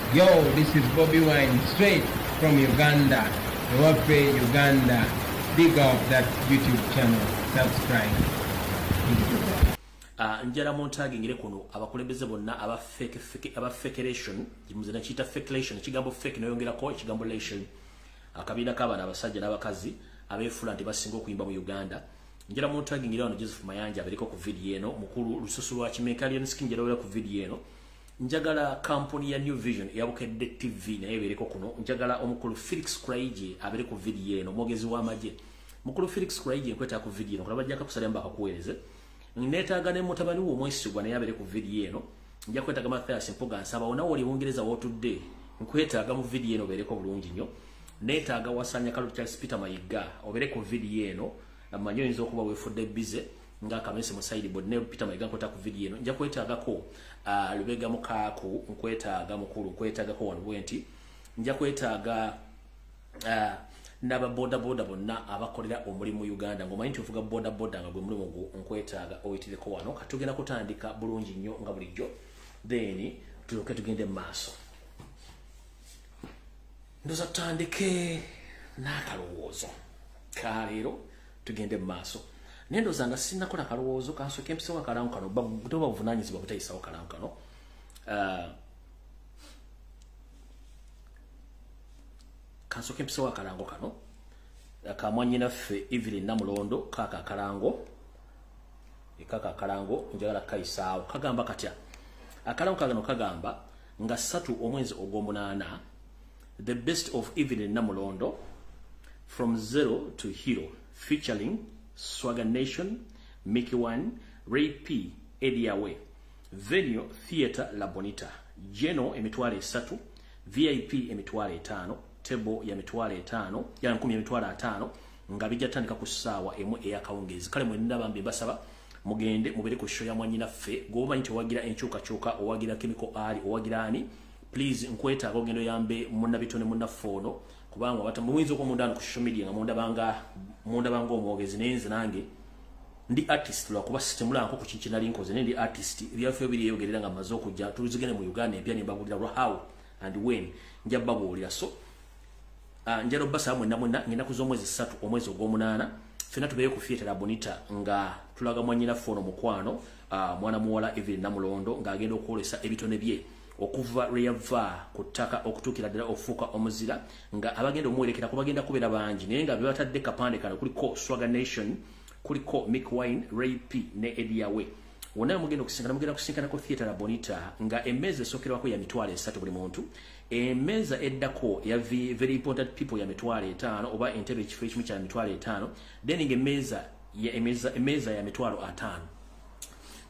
Yo, this is Bobi Wine, straight from Uganda, Ewafe, Uganda. Big up that YouTube channel. Subscribe. Njala muntagingire kuno abakulembeze bonna aba fake fake aba fakeration muzina chita fakelation ekigambo fake nayongerako ekigambo lation akabiina k'abaana abasajja n'abakazi abeefula nti basinga okuyimba mu Uganda. Njala muntagingire wano Joseph Mayanja abeereko ku video eno, mukulu lususu lwa Kimeka Skin njala ku video eno. Njagala kampuni ya New Vision eyabukedde TV naye ebeereko kuno. Njagala omukulu Felix Kuraije abeere ku video eno, omwogezi w'amagye. Mukulu Felix Kuraije nkwetaaga ku video eno, kulaba jjaka kusalira mbaka kuweereze. Neetaaga ne mutabani wo omwesigwa naye abeere ku video eno. Nja kwetaaga Mathias Mpuga nsaba onawo oli Bungereza w'otudde, nkwetaaga mu video eno obeereko bulungi nnyo. Neetaaga Wasanya Kalulu Charles Peter Mayiga obeere ku video eno, amanyi oyinza okuba weefudde busy nga kamese mu side board ne Peter Mayiga nkwetaaga ku video eno. Nja kwetaagako Lubega Mukaaku nkwetaaga mukulu nkwetaagako wano bwe nti. Nja kwetaaga n'aba boda boda bonna abakolera omulimu Uganda, ng'omanyi nti ovuga boda boda nga gwe mulimu gwo, nkwetaaga oyitireko wano. Katugenda kutandika bulungi nnyo nga bulijjo, then tulyoke tugende mu maaso. Ndowooza tutandike n'akalowoozo kaleero tugende mu maaso. Naye ndowooza nga sinnakola kalowoozo kansooke mpisewo akalango kano, toba buvunaanyizibwa butayisawo kalango kano. Kansooke mpisewo akalango kano ka mwannyinaffe Evelyn Namulondo, kaaka akalango ekaka akalango njagala kayisaawo. Kagamba katya akalango kano? Kagamba nga 3 omwezi ogw'omunaana, the best of Evelyn Namulondo from zero to hero, featuring Swagger Nation, Mickey One, Ray P, Eddie Awe. Venue Theatre La Bonita. Geno 30,000, VIP 50,000, table ya 50,000, ya 1,050,000, nga bijja tandika ku ssaawa 1 ey'akawungeezi. Kale mwenna bambi mbasaba mugende mubeere ku show ya mwannyinaffe. Gw'omanyi nti owagira enkyukakyuka, owagira Chemical Ali, owagira ani, please nkwetaaga ogenda oyambe munnabitone munnaffe ono, kubanga bata muyinza okuba munda ku social media nga mundabanga omwogezi, naye nze nange ndi artist lwakuba sitemulangako ku kintu nali nkoze, naye ndi artist. Ebyaffe biri eyogerera nga mmaze okujja tuzigende mu Uganda empya ne mbabuulira how and when nja babuulira. So njala obbasaba mwenna mwenna ng'ennaku z'omwezi 3 omwezi ogw'omunaana ffenna tubeere ku Theatre La Bonita nga tulaga mwannyinaffe ono mukwano, mwana muwala Evelyn Namulondo, ng'agenda okwolesa ebitone bye okuva lwe yava ku ttaka okutuukira ddala okufuuka omuzira, nga abagenda omuwerekerako bagenda kubeera bangi, naye nga be batadde kapande kano kuliko Swagger Nation, kuliko Mick Wine, Ray P ne Eddie Awe. Wonna mugenda okusinkana, mugenda kusinkana ku Theatre La Bonita nga emmeeza esookerwako ya 30,000 buli muntu, emmeeza eddako ya very important people ya 50,000 oba entebe ekifo ekimu kya 50,000, then ng'emmeeza ya 50,000.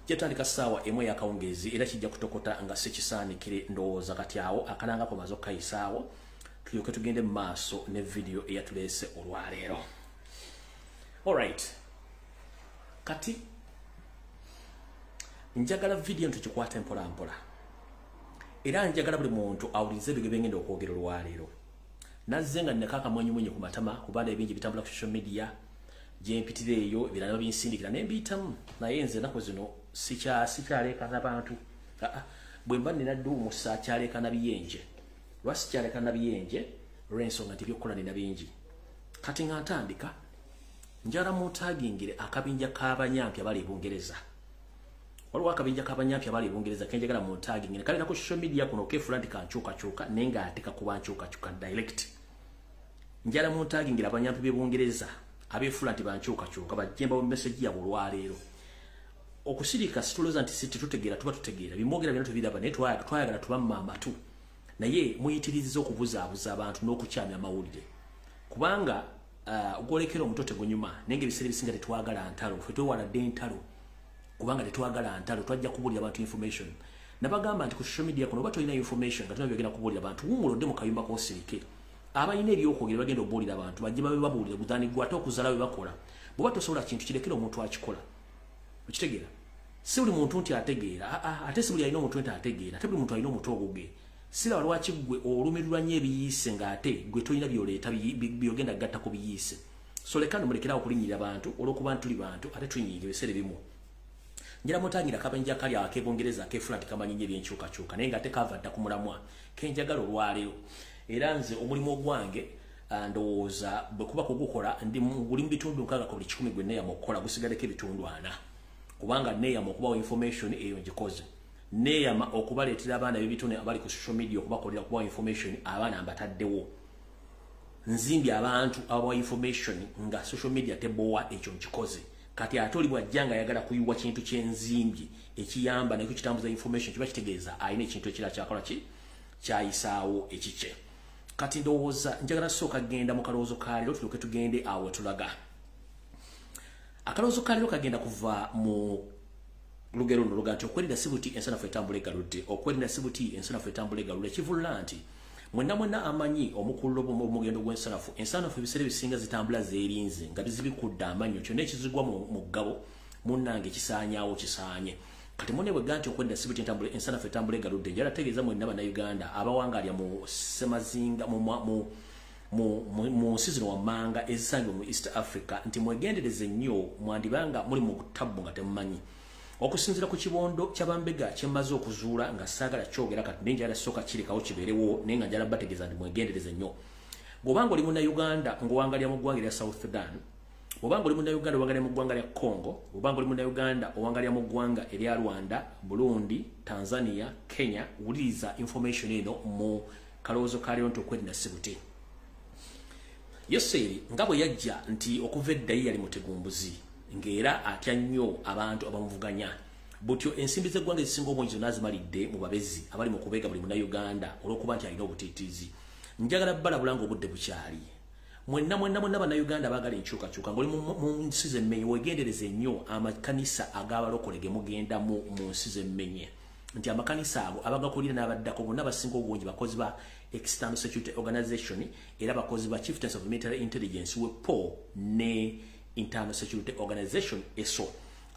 Kyetandika ssaawa 1 ey'akawungeezi era kijja kutokota nga sekisaanikire. Ndowooza kati awo akalangako maze okukayisaawo, tulyoke tugende mu maaso ne vidiyo eyatuleese olwaleero. Alright, kati njagala vidiyo ntukikwate mpola mpola, era njagala buli muntu awulirize ebyo bye ngenda okwogera olwaleero. Nazze nga nnako akamwenyumwenyu ku matama kubanga ebingi bitambula ku social media gye mpitira eyo, ebirala babinsindikira ne mbiyitamu, naye nze ennaku zino sikyaleekana bantu. Bwe mba nina dduumu saakyaleekana biyenje. Lwaki sikyaleekana biyenje? Olw'ensonga nti ebyokukola nina bingi. Kati nga ntandika, njagala muntagingire akabinja k'abanyampi abali e Bungereza. Waliwo akabinja k'abanyampi abali e Bungereza ke njagala muntagingire. Kalina ku social media kuno keefuula nti kankyukakyuka, naye ng'ate kakuba nkyukakyuka direct. Njagala muntagingire abanyampi b'e Bungereza abeefuula nti bankyukakyuka, bajje mbawe message yabwe olwaleero. Okusirika situlowooza nti tutegeera, tuba tutegeera bimwogera byonna tubiraba, naye twayagala tubamma amatu, naye muyitirizza okubuzaabuza abantu n'okukyamya amawulire, kubanga ogwolekera omuto tegunyuma. Naye ng'ebiseera ebisinga tetwagala ntalo, ffe twewaladde entalo kubanga tetwagala ntalo. Twajja kubuulira abantu information. Nabagamba nti ku social media kuno oba tolina information nga tolina byogenda kubuulira abantu, wummula odde mu kayumba k'osirike. Abalina ebyokwogera bagenda okubuulira abantu, bajje babe babuulira gutandikwa ate okuzaala bwe bakola. Bw'oba tosobola kintu kirekera omuntu akikola. Okitegeera? Si buli muntu nti ategeera, ate si buli alina omuntu nti ategeera, ate buli muntu alina omutwe ogugwe. Siraba lwaki ggwe olumirirwa nnyo ebiyiise ng'ate ggwe tolina by'oleeta by'ogenda kugatta ku biyiise. So leka nno mulekere awo okulinnyirira abantu olw'okuba nti tuli bantu ate tulinnyirira ebiseera ebimu. Njala mutangira kabenja kali akebongereza akefula nti kamanyi nnyo ebyenkyukakyuka, naye nga tekava dda ku mulamwa kenjagala olwaleero. Era nze omulimu ogwange ndowooza bwe kuba kugukola ndi guli mu bitundu 6 ku buli 100 gwe neeyama okukola, gusigaleko ebitundu 4, kubanga neeyama okubawa information eyo ngikoze. Neeyama okubaleetera abaana b'ebitone abali ku social media okubakolera okubawa information, abaana mbataddewo. Nzimbye abantu abawa information nga social media tebowa, ekyo nkikoze. Kati ate oli bw'ajja nga ayagala kuyiwa kintu kyenzimbye ekiyamba nakyo kitambuza information, kiba kitegeeza alina ekintu ekirala kyakola ki kyayisaawo ekikye. Kati ndowooza njagala sooka genda mu kalowoozo ka leero, tulyoke tugende awo wetulaga. Akalowoozo ka leero kagenda kuva mu lugero luno luga nti okwerinda si buti ensanafu etambula egaludde. Okwerinda si buti ensanafu etambula egaludde. Ekivulula nti mwenna mwenna amanyi omukululo omugendo gw'ensanafu, ensanafu ebiseera ebisinga zitambula zeerinze nga bizibikudde amannyo, kyonna ekizigwa mu ggabo munnange kisaanyaawo kisaanye. Kati munne bwe nti okwerinda si buti ensanafu etambula egaludde, njala tegeeza mwenna Bannayuganda abawangalya mu ssemazinga mu nsi zino wammanga ezisangibwa mu East Africa nti mwegendereze nnyo, mwandibanga muli mu tabbu nga temumanyi. Okusinziira ku kibondo ky'abambega kye mmaze okuzuula nga saagala kyogera kati, naye njagala sooka kirekawo kibeerewo, naye nga njagala bategeeza nti mwegendereze nnyo. Bw'obanga oli Munnayuganda ng'owangalya mu ggwanga erya South Sudan, bw'obanga oli Munnayuganda owangalya mu ggwanga lya Congo, bw'obanga oli Munnayuganda owangalya mu ggwanga erya Rwanda, Burundi, Tanzania, Kenya, wuliriza information eno mu kalowoozo ka leero nti okwerinda si buti. Yoseeri nga bwe yajja nti okuva edda ye yali mutegumbuzi, ng'era atya nnyo abantu abamuvuganya, butyo ensimbi z'eggwanga ezisinga obungi zonna azimalidde mu babezi abali mu kubeega buli Munnayuganda olw'okuba nti alina obutiitiizi. Njagala balabula ng'obudde bukyali. Mwenna mwenna mwenna Bannayuganda abaagala enkyukakyuka ng'oli mu nsi z'emmenye, weegendereze nnyo amakanisa ag'abalokole ge mugendamu mu nsi z'emmenye, nti amakanisa ago abagakulira n'abaddako bonna basinga obungi bakozi ba External Security Organization, era bakozi ba Chieftains of Military Intelligence WEPO ne Internal Security Organization ESO.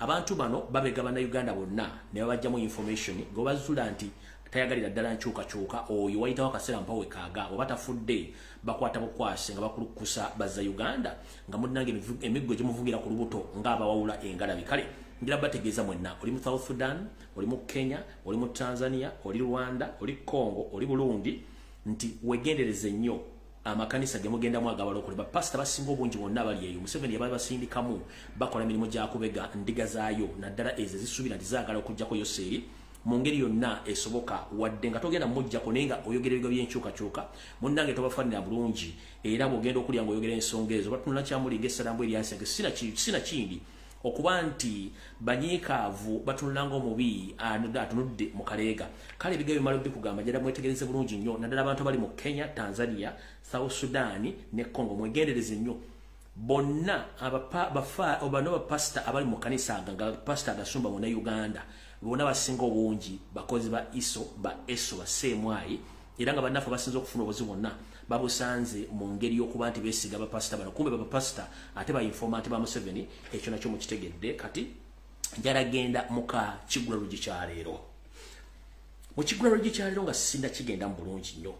Abantu bano babega Bannayuganda bonna ne babajjamu information gwe bazuula nti tayagalira ddala nkyukakyuka, oyo wayitawo akaseera mpawe kaaga oba tafudde, bakwata bukwase nga bakulukusa bazza Uganda nga munnange emiggo gimuvugira ku lubuto ng'abawawula engalabi. Kale ngira bategeeza mwenna, oli mu South Sudan, oli mu Kenya, oli mu Tanzania, oli Rwanda, oli Congo, oli Burundi, nti wegendereze nnyo amakanisa ge mugendamu agabalokole. Bapasita basinga obungi bonna bali eyo Museveni yabali basindikamu bakola mirimu gya kubega ndiga zaayo, naddala ezo ezisuubira nti zaagala okuggyako Yoseeri mu ngeri yonna esoboka, wadde nga togenda mujjako naye nga oyogera ebigo by'enkyukakyuka. Munnange tobafaanira bulungi, era bw'ogenda okulya ng'oyogera ensonga ezo batunula kyamuli ng'essalambu eryansenge. Sina kindi okuba nti banyiikaavu batunula ng'omubi atunudde mu kaleega. Kale ebigambo bimala bikugamba, njagala mwetegereze bulungi nnyo, naddala abantu abali mu Kenya, Tanzania, South Sudan ne Congo, mwegendereze nnyo bonna bano bapasita abali mu kanisa nga pasita agasumba mu Uganda, bonna basinga obungi bakozi ba ISO, ba ESO, ba CMI, era nga bannaffe basinze okufuna obuzibu bonna babusanze mu ngeri y'okuba nti beesiga bapasita bano, kumbe bapasita ate ba informant ba Museveni. Ekyo nakyo mukitegedde. Kati njala genda muka kigula luggi kyaleero. Mu kigula luggi kyaleero nga sinda kigenda mu bulungi nnyo,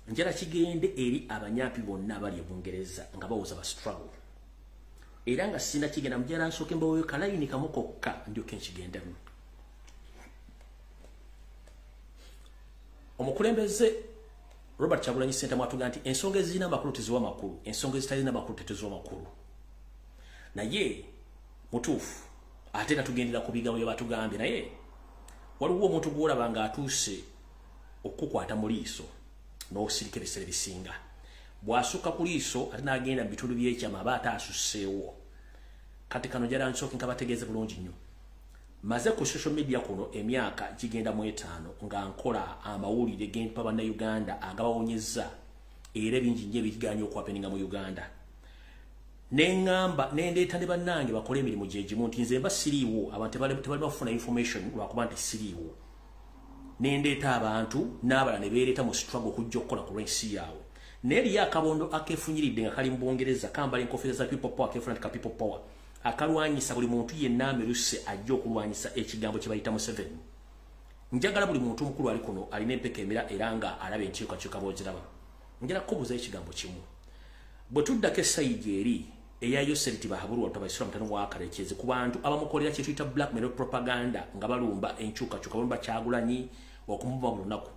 njala kigende eri abanyampi bonna abali e Bungereza nga bawoza ba struggle, era nga sinda kigenda mujala nsooke mbaweyo kalayini kamu kokka ndyoke nkigendemu. Omukulembeze Robert Kyagulanyi Ssentamu atugamba nti ensonga ezirina amakulu teziwa makulu, ensonga ezitalina makulu tetuziwa makulu. Naye mutuufu, ate nga tugendera ku bigambo bye batugambye, naye waliwo omuntu gw'olaba ng'atuuse okukukwata mu liiso n'osirika ebiseera ebisinga. Bw'asukka ku liiso ate n'agenda mu bitundu by'ekyama aba ate asusseewo. Kati kano njala nsooke nkabategeeze bulungi nnyo. Maze ku social media kuno emyaka gigenda mu 5 nga nkola amawulire gempa Bannayuganda agabawonyeza era ebingi nnyo ebiganye okuhappeninga mu Uganda. Neŋŋamba nendeeta ne bannange bakole emirimu gye gimu nti nze mba siriiwo, abantu tebali bafuna information lwakuba nti siriiwo. Nendeeta abantu n'abalala ne beereeta mu struggle okujja okukola ku lw'ensi yaabwe. Naye eriyo akabondo akeefunyiridde nga kali mu Bungereza, kambala enkofiira za People Power, keefuna nti ka People Power, akalwanyisa buli muntu yenna ameruse ajja okulwanyisa ekigambo kye bayita Museveni. Njagala buli muntu omukulu ali kuno alina empeka emira era nga alaba enkyukakyuka bw'ogiraba, njagala kukubuuzayo ekigambo kimu. Bwe tuddako e side eri Eya Yoseri Tibahabulwa Tabaisura mutano wa Karekezi ku bantu abamukolera kye tuyita blackmail propaganda nga balumba enkyukakyuka balumba Kyagulanyi okumuvuma buli lunaku.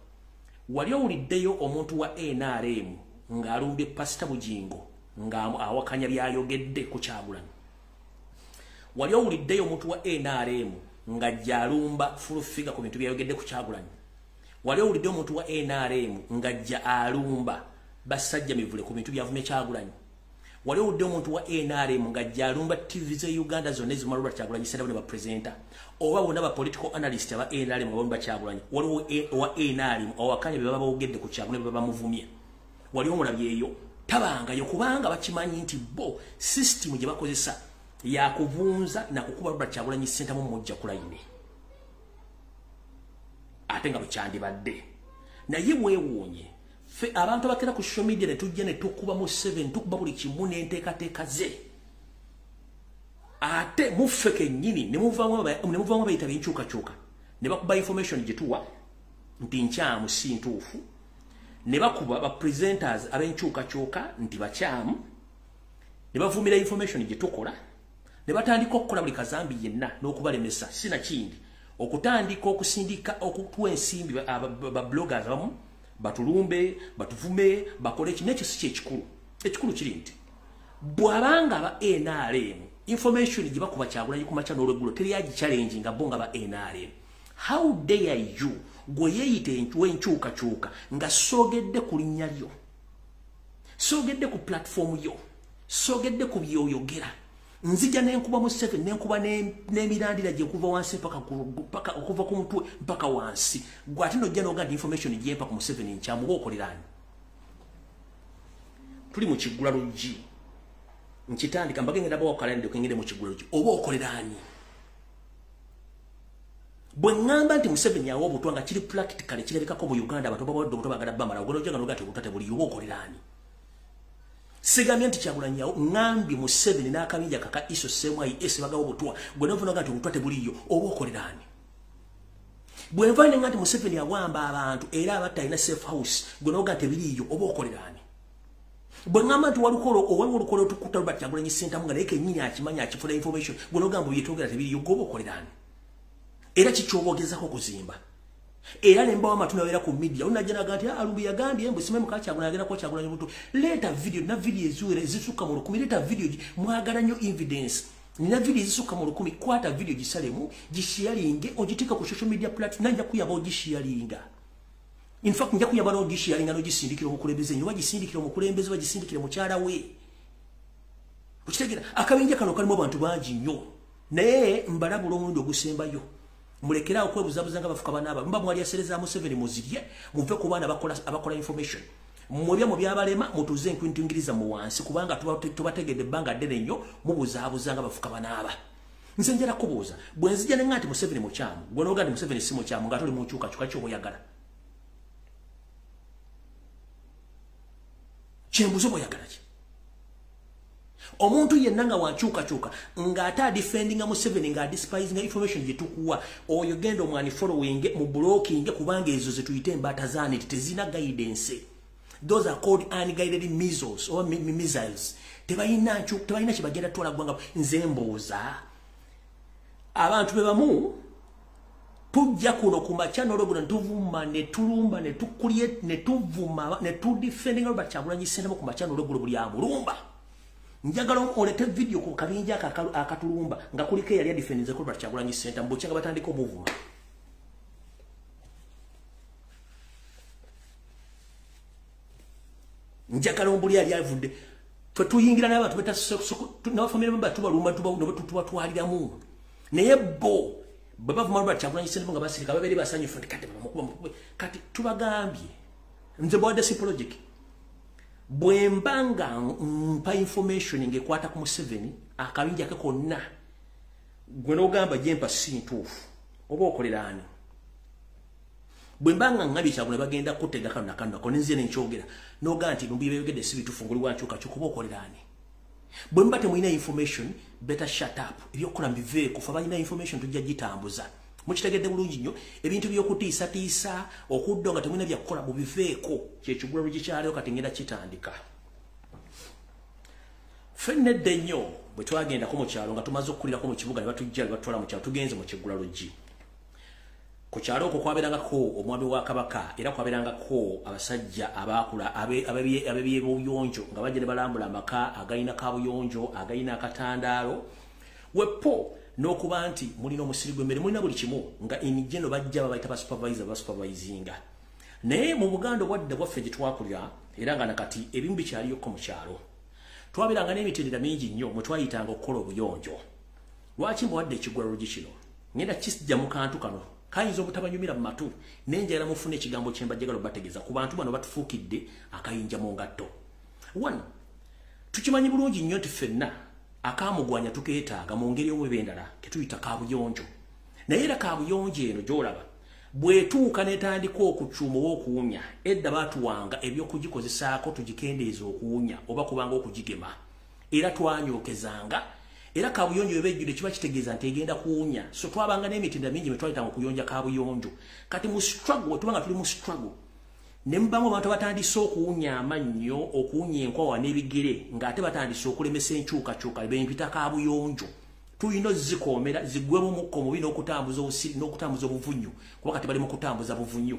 Wali owuliddeyo omuntu wa NRM ng'alumbye Pasita Bujingo nga awakanya byayogedde ku Kyagulanyi? Wali owuliddeyo omuntu wa NRM nga gy'alumba Full Figure ku bintu byayogedde ku Kyagulanyi? Wali owuliddeyo omuntu wa NRM nga gy'alumba Basajja Mivule ku bintu byavumye Kyagulanyi? Wali owuliddeyo omuntu wa NRM nga gy'alumba TV ze Uganda zonna ezimalula Kyagulanyi Ssentamu ne bapresenter oba bonna ba political analyst aba NRM abalumba Kyagulanyi? Waliwo owa NRM awakanya bye baba boogedde ku Kyagulanyi bye bamuvumye? Wali omulabyeyo? Tabangayo, kubanga bakimanyi nti bo system gye bakozesa yakuvunza na kukuba Robert Kyagulanyi Ssentamu mujja ku layini, ate nga bwe kyandibadde. Naye weewuunye ffe abantu abakera ku social media ne tujja ne tukuba mu 7, tukuba buli kimu n'enteekateeka ze, ate muffe kennyini ne muvaamu abayita b'enkyukakyuka ne bakuba information gye tuwa nti nkyamu, si ntuufu, ne bakuba ba presenters ab'enkyukakyuka nti bakyamu, ne bavumira information gye tukola, ne batandika okukola buli kazambi yenna n'okubalemesa, sinakindi okutandika okusindika okutuwa ensimbi ba bloggers abamu batulumbe, batuvume, bakole eki. Nekyo si kyekikulu. Ekikulu kiri nti bw'abanga aba NRM information gye bakuba Kyagulanyi ku makya n'olweggulo teri agi challenge nga bo nga ba NRM, how dare you gwe yeeyita enkyukakyuka nga soogedde ku linnya lyo, soogedde ku platform yo, soogedde ku byoyogera, nzija nenkuba mu seven, nenkuba n'emirandira gye kuva wansi paka okuva ku mutwe mpaka wansi, gwe ate nojja n'oga nti information gyempa ku Museveni nkyamu, oba okolerani? Tuli mu kiggula luggi, nkitandika mbage ngenda bawa kalenda okengere mu kiggula luggi, oba okolerani? Bwe ŋŋamba nti Museveni awa obutwa nga kiri practically kirabikako mu Uganda, abantu babawadde obutwa bagala bamala, ogenda ojja nga nti obutwa tebuliyo, oba okolerani? Sigambye nti Kyagulanyi awo, ŋŋambye Museveni n'akabinja kaka ISO CMIS bagawa obutwa, gwe novunaga nti obutwa tebuliyo, oba okolerani? Bwe nva ne nga nti Museveni awamba abantu era abatta alina safe house, gwe noga nti tebiriiyo, oba okolerani? Bwe ŋŋamba nti walukolo owaliwo olukolo otukutta Robert Kyagulanyi Ssentamu nga naye kennyini akimanyi akifuna information, gwe nogamba byetwogera tebiriiyo, gwe oba okolerani? Era kikyoba ogezako okuzimba era ne mbawa amatu nabeera ku media onajja naga nti Alumbi yagambye mbu simanyi muka Kyagulanyi agenda kuwa Kyagulanyi buto. Leeta video na video eziwera ezisukka mu 1000. Leeta video, mwagala nnyo evidence. Nina video ezisukka mu 1000. Kwata video gisalemu, gisharinge, ogiteeka ku social media platform, nanja kuyaba ogisharinga. In fact nja kuyaba n'ogisharinga n'ogisindikira omukulembeze nyo, bagisindikira omukulembeze, bagisindikira mukyala we. Okitegeera? Akabinja kano kalimu abantu bangi nnyo, naye mbalabula omulundi ogusembayo, mulekerawo okwebuzabuza nga bafuka banaaba mba mwali asereza Museveni, muzirye, muve ku baana abakola information. Mwebya mu byabalema, mutuze enkwintingiriza mu wansi, kubanga tubategedde ebbanga ddene nnyo mubuzaabuza nga bafuka banaaba. Nze njala kubuuza, bwe nzija ne ŋŋa nti Museveni mukyamu, gwe n'oga nti Museveni si mukyamu nga toli mu nkyukakyuka, ki oba oyagala? Kyembuzo, oba oyagala ki? Omuntu yenna nga wankyukakyuka ng'ate adefendinga Museveni, ng'adespising information gye tukuwa, oyo genda omwani following mu blocking, kubanga ezo zetuyita embaata zaaneti, tezina guidance. Those are called unguided missiles or missiles. Tebalina tebalina kyebagenda twala ggwanga. Nze mbuuza, abantu be bamu tujja kuno ku makya n'olwoguno ne tuvuma ne tulumba ne tukulye ne tuvuma ne tudefendinga Robert Kyagulanyi Ssentamu ku makya n'olwogulo buli amulumba. Njagala olete video ku kabinja akatulumba nga kuliko eyali adefendinze Robert Kyagulanyi Ssentamu bukya nga batandika omuvuma. Njagala ombuli yali avudde ffe tuyingira n'abantu n'abafamire member tubalumba tubatwaliramu, naye bo bwe bavuma Robert Kyagulanyi Ssentamu nga basirika, babeere basanyufu nti kati bamukuba. Kati tubagambye, nze bwadde si project, bwe mba nga mpa information ng'ekwata ku Museveni akabinja ke konna, gwe n'ogamba gyempa si ntuufu, oba okolera ani? Bwe mba nga ŋŋabye Kyagulanyi bagenda kutega kano nakano nako, nenzize nenkyogera, n'ogamba nti lumbi byeyogedde si bituufu ng'oli wankyukakyuka, oba okolera ani? Bwe mba temulina information, better shut up, ebyokukola mbiveeko. Fe abalina information tujja gitambuza. Mukitegedde bulungi nnyo? Ebintu by'okutiisatiisa okudda nga temulina byakukola, mubiveeko. Kyekigula lugikyaliwo kati ngenda kitandika. Ffenna edda ennyo bwe twagendako mu kyalo nga tumaze okukulirako mu kibuga ne batujja ne batutwala mu kyalo, tugenze mu Kiggula Luggi. Ku kyalo okwo kwabeerangako omwami wa Kabaka, era kwabeerangako abasajja abaakula ab'ebyobuyonjo nga bajja ne balambula amaka agalina kabuyonjo, agalina akatandaalo. Wepo n'okuba nti mulina omusiri gw'emmere, mulina buli kimu, nga in general bajja babayita ba supervisor, basupervisinga. Naye mu Buganda obwadda bwaffe gye twakulira, era nga nakati ebimu bikyaliyokko mu kyalo, twabeeranga n'emitendera mingi nnyo mwe twayitanga okukola obuyonjo. Lwaki mbawadde Ekiggula Luggi kino? Ngenda kijja mu kantu kano kayinza obutabanyumira mu matu, naye njagala mufune ekigambo kye mbajjagala obategeeza ku bantu bano batufuukidde akayinja mu ngatto. One, tukimanyi bulungi nnyo nti ffenna akamugwanya tukeetaaga mu ngeri oba endala, ketuyita kabuyonjo. Naye era kabuyonjo eno gy'olaba bw'etuuka n'etandika okucuuma oba okuwunya, edda baatuwanga eby'okugikozesaako tugikendeeza okuwunya oba kubanga okugigema, era twanyookezanga. Era kabuyonjo eba ejjudde kiba kitegeeza nti egenda kuwunya. So twabanga n'emitendera mingi mwe twayitanga okuyonja kabuyonjo. Kati mu struggle, tubanga tuli mu struggle, ne mubamu abantu abatandise okuwunya amannyo, okuwunya enkwawa n'ebigere, ng'ate batandise okulemesa enkyukakyuka bempita kabuyonjo. Tulina ozikoomera ziggwemu omukka omubi n'okutambuza obusiri n'okutambuza obuvunyu, kuba kati bali mu kutambuza buvunyu.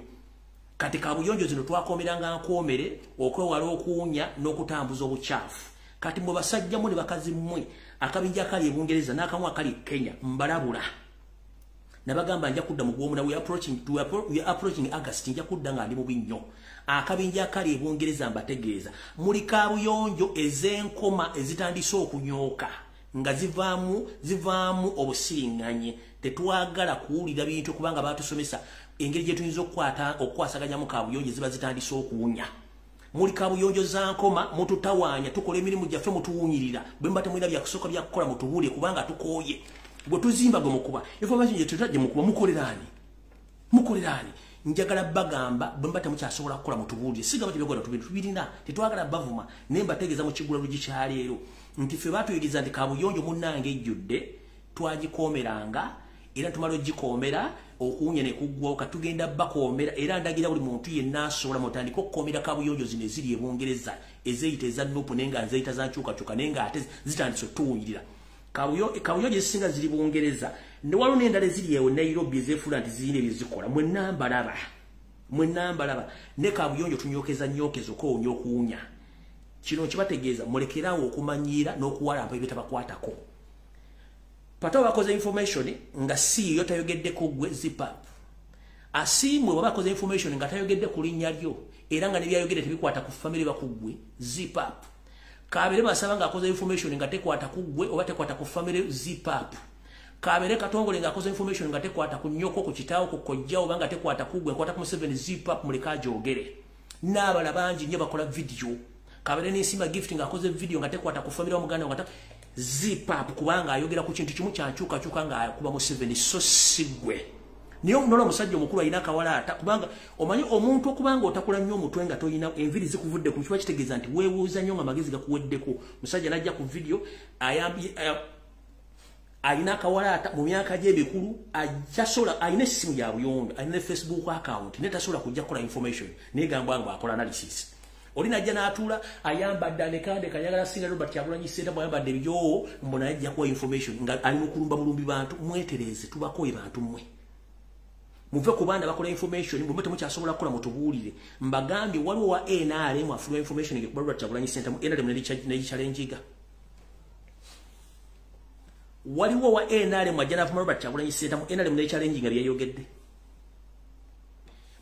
Kati kabuyonjo zino twakoomeranga nkoomere okwewala okuwunya n'okutambuza obukyafu. Kati mwe basajja mmwe ne bakazi mmwe, akabinja akali e Bungereza n'akamu akali e Kenya, mbalabula. Nabagamba nja kudda mu gwomuna, we are approaching August, nja kudda nga ndi mubi nnyo. Akabinja akali e Bungereza mbategeeza, muli kabuyonjo ez'enkoma ezitandise okunyooka nga zivaamu obusiringanye. Tetwagala kuwulira bintu kubanga baatusomesa engeri gye tuyinza okukwasaganyamu kabuyonjo ziba zitandise okuwunya. Muli kabuyonjo za nkoma, mututawaanya, tukola emirimu gyaffe mutuwunyirira. Bwe muba temulina byakusooka byakukola mutubuulire kubanga tukooye. Bwe tuzimba gwe mukuba, information gye tutadde mukuba, mukoleraani? Mukoleraani? Njagala bagamba bwe muba temukyasobola kukola mutubuulire. Sigamba tebyokola tubirina, tetwagala bavuma, naye mbategeeza mu Kiggula Luggi kya leero nti ffe baatuyigiriza nti kabuyonjo munnange ejjudde twagikoomeranga, era tumala ogikoomera okuwunya ne kuggwawo. Katugenda bakoomera, era ndagira buli muntu yenna asobola mutandike okukoomera kabuyonjo zino eziri e Bungereza ezeeyita eza NUP, naye nga nzeeyita za nkyukakyuka, naye ng'ate zitandise otuwunyirira. Kabuyonjo ezisinga ziri Bungereza, ne waliwo n'endala eziri ewo Nairobi ezeefuula nti zirina ebye zikola. Mwenna mbalaba, mwenna mbalaba. Ne kabuyonjo tunyookeza nyookeza okwewunya okuwunya. Kino kibategeeza mulekeraawo okumanyiira n'okuwalampa ebitabakwatako. Pato bakoze information nga si yo tayogedde ku gwe, zip up. Asiimwe bw'aba akoze information nga tayogedde ku linnya lyo, era nga nebyayogedde tebikwata ku family bakuggwe, zip up. Kabere basaba nga akoze information nga tekwata ku ggwe oba tekwata ku family, zip up. Kabere Katongole nga akoze information nga tekwata ku nnyoko, ku kitaawo, ku kojja, oba nga tekwata ku ggwe, ekwata ku Museveni, zip up, muleke agyogere. N'abalala bangi nnyo bakola video. Kabere n'Ensimba Gift nga akoze video nga tekwata ku family wa muganda nga zip up, kubanga ayogera ku kintu kimu kya nkyukakyuka nga akuba Museveni, so si ggwe. Naye omunola omusajja omukulu alina akawalaata, kubanga omanyi omuntu okubanga otakula nnyo omutwe nga toyina enviiri zikuvudde ku kiba kitegeeza nti weebuuza nnyo nga amagezi gakuweddeko. Musajja n'ajja ku video alina akawalaata mu myaka gye emikulu, ajasobola, alina essimu ya buyonjo, alina ne Facebook account, naye tasobola kujja kukola information, naye gamba nga akola analysis. Oli najja n'atuula ayambadde anekandeka, ayagala singa Robert Kyagulanyi Ssentamu ayambadde ebijoowo, mbu naye ajja kuwa information nga ali mu kulumba bulumbi bantu. Mwetereeze, tubakooye bantu mmwe. Muve ku baana bakola information, bwe temukyasobola kukola mutubuulire. Mbagambye waliwo wa NRM afuluma information ng'ekuba Robert Kyagulanyi Ssentamu, NRM ne waliwo wa NRM ajja n'avuma Robert Kyagulanyi Ssentamu, NRM ne challenge nga byeyogedde.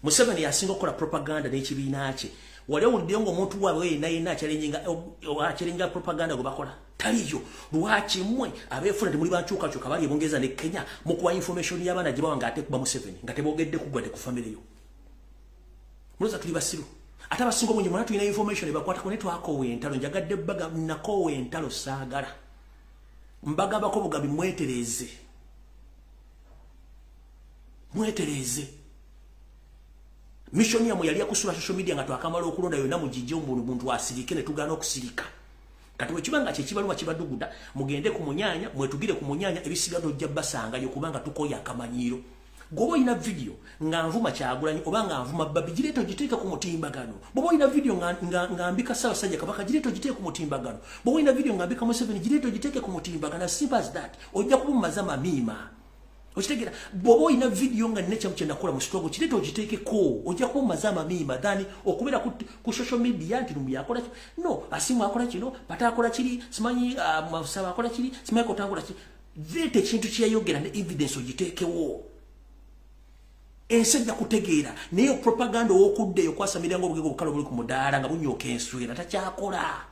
Museveni yasinga okukola propaganda n'ekibiina kye. Wali owuliddeyo ng'omuntu waabwe yenna yenna achallenginga propaganda gwe bakola? Taliyo. Lwaki mmwe abeefuna temuli bankyukakyuka bali e Bungereza ne Kenya mukuwa information y'abaana gye bawa ng'ate kuba Museveni nga teboogedde ku ggwe ku family yo? Mulowooza tuli basiru? Ate abasinga obungi mwena tulina information ebakwatako, naye twakoowa entalo. Njagadde baga nakoowa entalo, saagala mbagambako bugabi. Mwetereeze, mwetereeze. Mission yammwe yali yakusula social media nga twakamala okulonda yonna mugijje omuntu asirike, ne tugaana okusirika. Kati bwe kiba nga kyekibaluma kibaduguda, mugende ku munyanya, mwetugire ku munyanya, ebisigadde ojja basangayo, kubanga tukooye akamanyiiro. Bw'oba olina video nga nvuma Kyagulanyi oba nga nvuma Babi, gireeta ogiteeke ku mutimbagano. Bw'oba olina video nga mbika Ssaabasajja Kabaka, gireeta ogiteeke ku mutimbagano. Bw'oba olina video nga mbika Museveni, gireeta ogiteeke ku mutimbagano. Simple as that. Ojja kuba mumaze amamiima. Okitegeera? Bw'oba olina video nga nina kyamu kye nakola mu struggle, kireeta ogiteekeko. Ojja kuba mumaze amamiima than okubeera ku social media nti Lumbuye akola kino, no Asimu akola kino, Pata akola kiri, simanyi Masaba akola kiri, simanyi Kota akola kiri. Leeta ekintu kye yayogera ne evidence ogiteekewo. Ensi ejja kutegeera. Naye propaganda ow'okudda eyo kwasamira ng'obugego obukalo buli ku mudaala nga bunyooka enswera takyakola.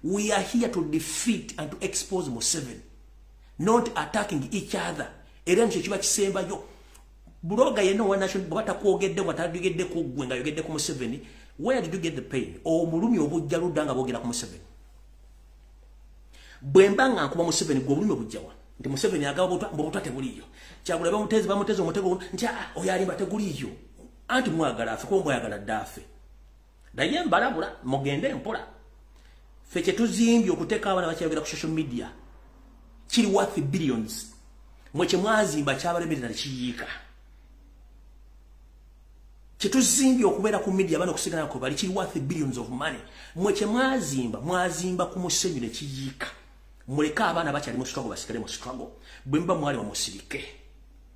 We are here to defeat and to expose Museveni, not attacking each other. Era nikyo kiba kisembayo. Blogger yenna owa national bw'aba takwogedde nga tayogedde ku ggwe nga ayogedde ku Museveni, where did you get the pain? Omulumi obujja ludda nga boogera ku Museveni. Bwe mba nga nkuba Museveni, gwe obulumi obujja wa? Nti Museveni agaba butwa, butwa tebuliiyo. Kyagula bamutezi omutego nti oyo alimba teguliiyo. Anti mwagala afe, kuba mwagala dda afe. Naye mbalabula mugende mpola. Ffe kye tuzimbye okuteeka abaana bakyayogera ku social media kiri worth billions. Mwe kye mwazimba kyabalemerera ne kiyiika. Kye tuzimbye okubeera ku media abaana okusigala ko bali kiri worth billions of money. Mwe kye mwazimba, mwazimba ku musenyu ne kiyiika. Muleke abaana bakyali mu struggle basigale mu struggle. Bwe muba mwali bamusirike.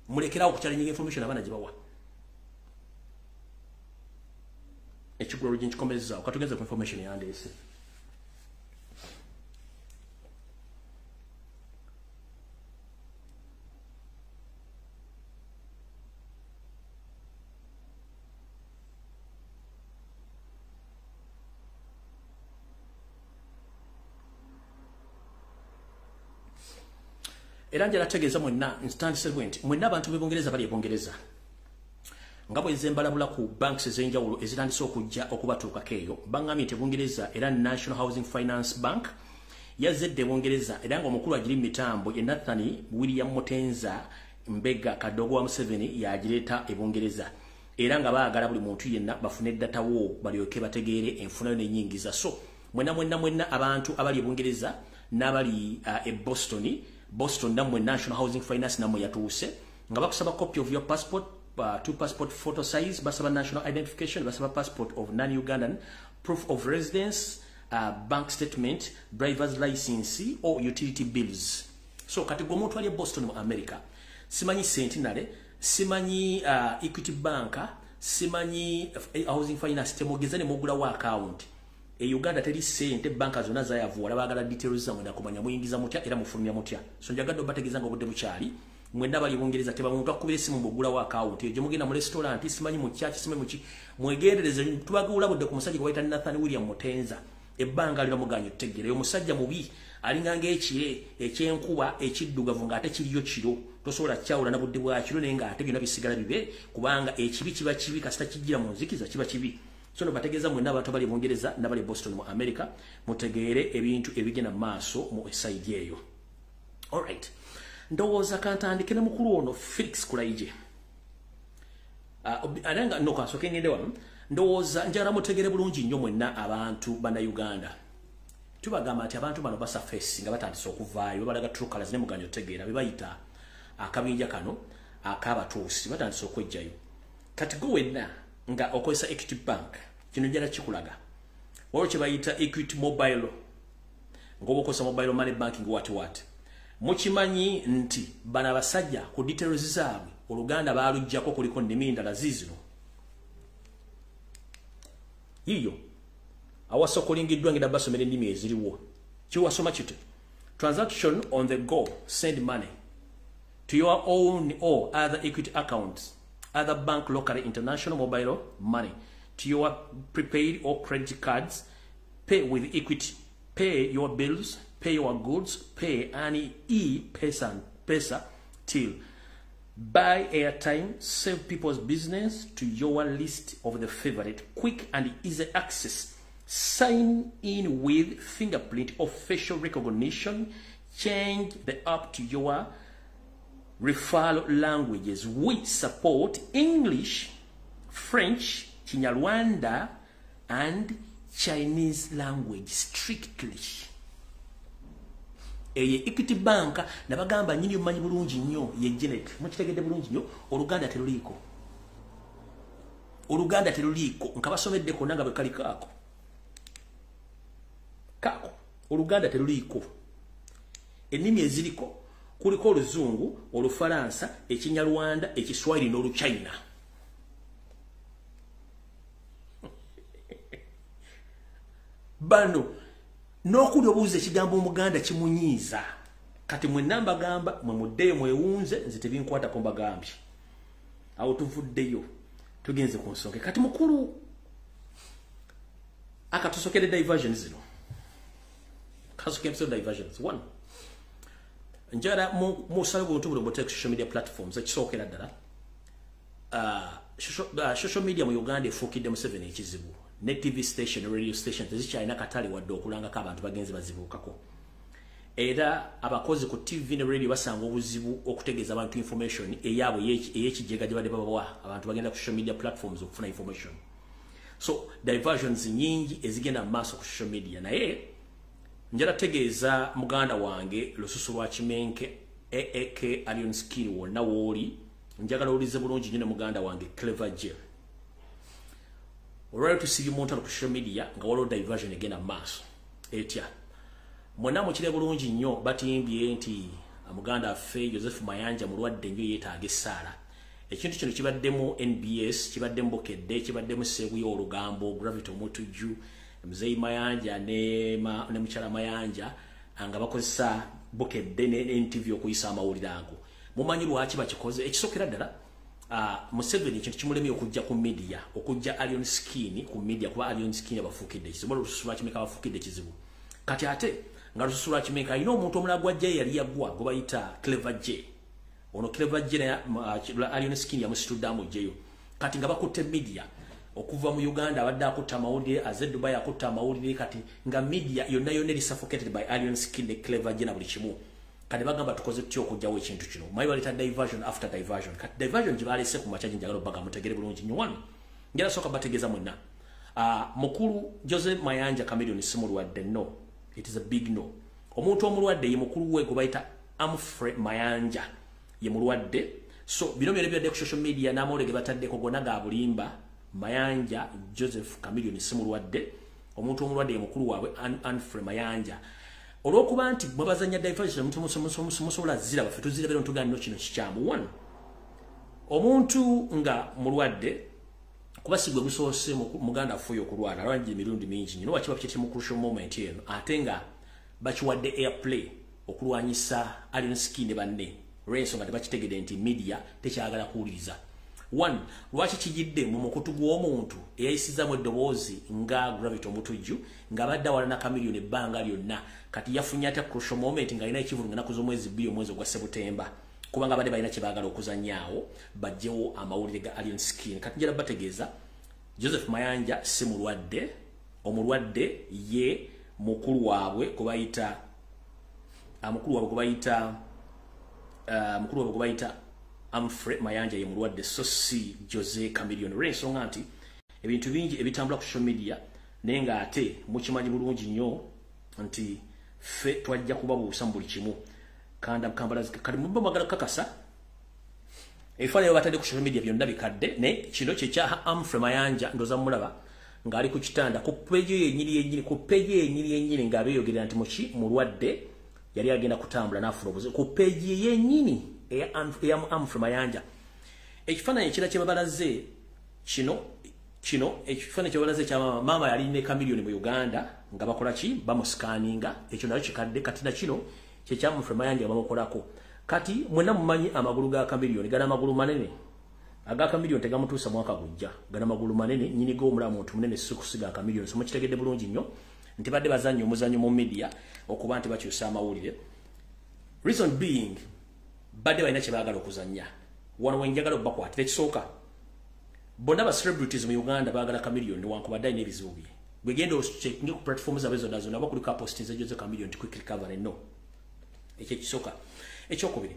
Mulekerawo okuchallenge information abaana gye bawa. Ekigulolo gye nkikomezza, katugenze ku information yandeese. Era njala tegeeza mwenna ntandise bwe nti mwenna abantu b'e Bungereza bali e Bungereza nga bwe nze mbalabula ku banks ez'enjawulo ezitandise okujja okubatuukako eyo. Baŋŋambye nti Bungereza era National Housing Finance Bank yazedde e Bungereza, era ng'omukulu agiri mu mitambo ye Nathan William Mutenza Mbega Kadogo wa Museveni yagireeta e Bungereza, era nga baagala buli muntu yenna bafune data wo balyoke bategeere enfunayo n'ennyingiza. So mwenna mwenna mwenna abantu abali e Bungereza n'abali e Boston nammwe National Housing Finance nammwe yatuuse nga bakusaba copy of your passport, two passport photo size, basaba national identification, basaba passport of non-Ugandan, proof of residence, bank statement, driver's license or utility bills. So kati gwe omuntu ali e Boston mu America, simanyi Centenary, simanyi Equity Bank, simanyi Housing Finance, temugeza ne mugulawo account. E Uganda teri sente, banka zonna zayavuwala, baagala details zammwe nakumanya muyingiza mutya era mufulumya mutya. So njagadde obategeeza nga obudde bukyali. Mwenna bali Bungereza teba muntu akubira essimu mbugulawo account. Eyo gye mugenda mu restaurant, simanyi mu church, simanyi mu ki, mwegendereze. Tubagula budde ku musajja gwe bayita Nathan William Mutenza. Ebbanga lino muganye otutegeera. Oyo musajja mubi, alinga ng'ekire ekyenkuba ekiddugavu ng'ate kiriyo kiro. Tosobola kyawula na budde bwa kiro naye ng'ate byonna bisigala bibe, kubanga ekibi kiba kibi kasita kijjira mu nzikiza kiba kibi. So no bategeeza mwenna abantu abali e Bungereza n'abali e Boston mu America mutegeere ebintu ebigenda mu maaso mu side eyo. Alright. Ndowooza kantandike ne mukulu ono Felix Kulaije. Ananga no kasooke ngende wano. Ndowooza njagala mutegeere bulungi nnyo mwenna abantu bannayuganda. Tubagamba nti abantu bano basurface nga batandise okuvaayo, babalaga true colors ne muganya otegeera be bayita akabinja kano ak'abatuusi batandise okwejjayo. Kati gwe wenna nga okozesa Equity Bank, kino njala kikulaga. Waliwo kye bayita Equity Mobile, ng'oba okozesa mobile money banking what what. Mukimanyi nti bano abasajja ku details zaabwe Oluganda baaluggyako kuliko nnimi endala ziizino. Yiyo awasokolingiddwa ngenda basomera ennimi eziriwo. Kiwasoma kiti: transaction on the go, send money to your own or other Equity accounts, other bank locally, international mobile money, to your prepaid or credit cards, pay with Equity, pay your bills, pay your goods, pay any e-pesa till, buy airtime, save people's business to your list of the favorite, quick and easy access, sign in with fingerprint or facial recognition, change the app to your referral languages. We support English, French, Kinyarwanda, and Chinese language strictly. Eye Equity Bank nabagamba nyini omanyi bulungi nnyo ye Janet. Mukitegedde bulungi nnyo, Oluganda teruliiko. Oluganda teruliiko, nkabasomedde konna nga bwe kali kaako. Kaako, Oluganda teruliiko. Ennimi eziriko kuliko Oluzungu, Olufalansa, Ekinyarwanda, Ekiswahili n'Oluchina. Bano n'okuli obuuza ekigambo Omuganda kimunyiiza. Kati mwenna mbagamba mwe muddeyo mwewunze, nze tebinkwatako mbagambye. Awo tuvuddeyo tugenze ku nsonga. Kati mukulu akatusokere diversions zino. Kasokere diversions. One, njagala musale buntu buno muteeke social media platforms ekisookera ddala. Social media mu Uganda efuukidde Museveni ekizibu. Ne TV station, radio station tezikyalina katale wadde okulangako abantu bagenze bazibuukako. Era abakozi ku TV ne radio basanga obuzibu okutegeeza abantu information eyaabwe ey'ekijega gye badde babawa. Abantu bagenda ku social media platforms okufuna information. So diversions nyingi ezigenda mu maaso ku social media. Naye njala tegeeza muganda wange Lususu lwa Kimenke AAK Alien Skin wonna wooli, njagala owulize bulungi nnyo ne muganda wange Clever J. Olwaleero tusibye mu ntalo ku social media nga waliwo diversion egenda mu maaso. Etya? Mwenna mukire bulungi nnyo batimbye nti muganda waffe Joseph Mayanja mulwadde nnyo yeetaaga essaala. Ekintu kino kibaddemu NBS, kibaddemu Bukedde, kibaddemu Sseguya Olugambo, Gravity Omutujju, Mzee Mayanja ne mukyala Mayanja nga bakozesa Bukedde ne NTV okuyisa amawulire ago. Mumanyi lwaki bakikoze? Ekisookera ddala, Museveni ekintu kimulemye okujja ku media, okujja Alien Skin ku media, kuba Alien Skin abafuukidde ekizibu, Lususu lwa Kimenke abafuukidde ekizibu. Kati ate nga Lususu lwa Kimenke alina omuntu omulala gw'ajja yali yagwa gwe bayita Clever J. Ono Clever J naye Alien Skin yamusitudde amuggyeyo. Kati nga bakutte media okuva mu Uganda, abadde akutte amawulire, aze Dubai akutte amawulire, kati nga media yonna yonna eri suffocated by Alien Skin ne Clever J na buli kimu. Kati bagamba tukoze tutya okuggyawo ekintu kino. Mayi baleeta diversion after diversion. Kati diversion gye baleese ku makya gye njagala obbaga mutegere bulungi nnyo. Wano njagala sooka bategeeza mwenna. Mukulu Jose Mayanja Chameleone si mulwadde, no. It is a big no. Omuntu omulwadde ye mukulu we gwe bayita Amfre Mayanja ye mulwadde. So bino byonna byadde ku social media n'amawulire ge bataddeko gonna ga bulimba. Mayanja Joseph Chameleone si mulwadde. Omuntu omulwadde ye mukulu waabwe Amfre Mayanja. Olw'okuba nti bwe bazannya diversion musobola ziraba, ffe tuzirabira ntugamba nno kino kikyamu. One, omuntu nga mulwadde kuba si gwe gusoose muganda waffe oyo okulwala, alwala emirundi mingi nnyo, lwaki bakiyita mu crucial moment eno ate nga bakiwadde airplay okulwanyisa Alien Skin ne banne, olw'ensonga tebakitegedde nti media tekyagala kuwuliriza. One, lwaki kijidde mu mukutu gw'omuntu eyayisizaamu eddoboozi nga Gravity Omutujju ng'abadde awalana Chameleone ebbanga lyonna, kati yafunye atya crucial moment ng'alina ekivvulu ng'ennaku z'omwezi 2 omwezi ogwa Sebutemba, kubanga abadde balina kye baagala okuzannyaawo baggyewo amawulire ga Alien Skin. Kati njagala bategeeza Joseph Mayanja si mulwadde, omulwadde ye mukulu waabwe gwe bayita mukulu waabwe gwe bayita Amfre Mayanja ye mulwadde, so si Jose Chameleone. Olw'ensonga nti ebintu bingi ebitambula ku social media naye ng'ate mukimanyi bulungi nnyo nti ffe twajja kubabuusa mu buli kimu. Kanda kati muba mwagala kukakasa ebifaananyi bye batadde ku social media byonna bikadde, naye kino kye kya Amfre Mayanja ndowooza mulaba ng'ali ku kitanda ku peegi yennyini yennyini, ku peegi yennyini yennyini ng'abeeyogerera nti muki mulwadde yali agenda kutambula n'afuna obuzibu ku peegi yennyini eya Amfre Mayanja. Ekifaananyi ekirala kye babalaze kino ekifaananyi kye babalaze kya maama yali ne Chameleone mu Uganda nga bakola ki, bamusikaninga, ekyo nakyo kikadde. Kati na kino kye kya Amfre Mayanja bamukolako. Kati mwenna mumanyi amagulu ga Chameleone gana amagulu manene, aga Chameleone tegamutuusa mwaka gujja, gana amagulu manene, nnyini go omulamu muntu munene si kusiga Chameleone. So mukitegedde bulungi nnyo nti badde bazannya omuzannyo mu media okuba nti bakyusa amawulire. Reason being badde balina kye baagala okuzannya. Wano we njagala obbakwatira ekisooka, bonna ba celebrities mu Uganda baagala Chameleone newankubadde alina ebizibu bye. Bwe genda ocheckinge ku platform zaabwe zonna zonna oba kuliko apostinze Jose Chameleone nti quick recovery, no. Ekyo ekisooka. Ekyokubiri,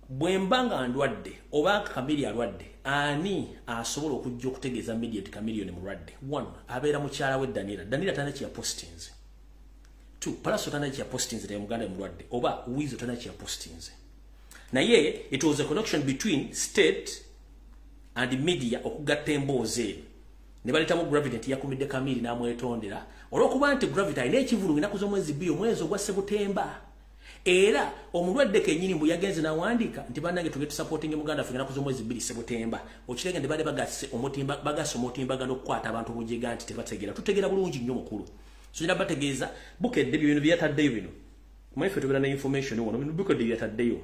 bwe mba nga ndwadde oba Chameleone alwadde, ani asobola okujja okutegeeza media nti Chameleone mulwadde? One, abeera mukyala we Daniela. Daniela talina kye yapostinze. 2 Palaso tana kya postinze ya Muganda mulwadde oba Wizo tana kya postinze. Naye it was a connection between state and media okugatta emboozi eno ne baletamu Gravity nti yakumidde Kamiri n'amwetondera olw'okuba nti Gravity alina ekivulu ennaku z'omwezi 2 omwezi ogwa Sebutemba, era omulwadde kennyini mbu yagenze n'awandiika nti bannange tugende tusupportinge Muganda waffe ennaku z'omwezi 2 Sebutemba. Okirege nti baali bagasse omutimbagano okukwata abantu obujega nti tebategeera. Tutegeera bulungi nnyo mukulu. So njira bategeeza Bukedde bino byataddeyo bino. Manyi ffe tubeera ne information wano, bino Bukedde byataddeyo.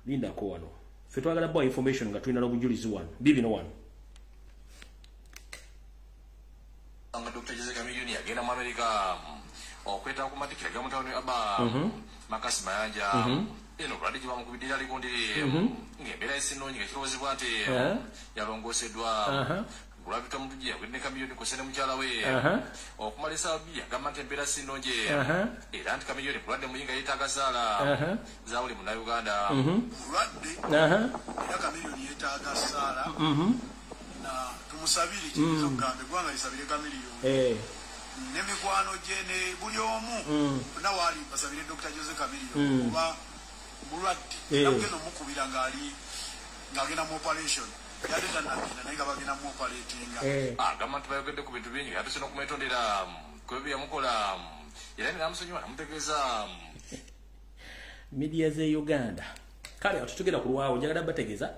Lindako wano. Ffe twagala bwa information nga tulina n'obujulizi wano. Bibino wano. Dr. Jose Chameleone agenda mu Amerika okweta ku matikira ga mutawuni aba Makasi Mayanja eno bulwadde gye bamukubidde ali ku ndiri ng'embeera esinonyi ng'ekirowoozebwa nti yalongooseddwa. Gravity Omutujju yagudde ne Chameleone kw'ossa ne mukyala we okumala essaawa 2 agamba nti embeera si nnungi era nti Chameleone mulwadde muyinga yeetaaga ssaala za buli Munnayuganda. Mulwadde era Chameleone yeetaaga ssaala na tumusabire kiyinza okugamba eggwanga lisabire Chameleone ne mikwano gye ne buli omu bonna waali basabire Dr. Jose Chameleone kuba mulwadde nakugenda omukubira ng'agenda mu operation. Agamba nti bayogedde ku bintu bingi yatuuse n'okumwetondera ku ebyo bye yamukola era ne namusonyiwa namutegeeza. Media ze Uganda. Kale awo tetugenda kulwawo, njagala bategeeza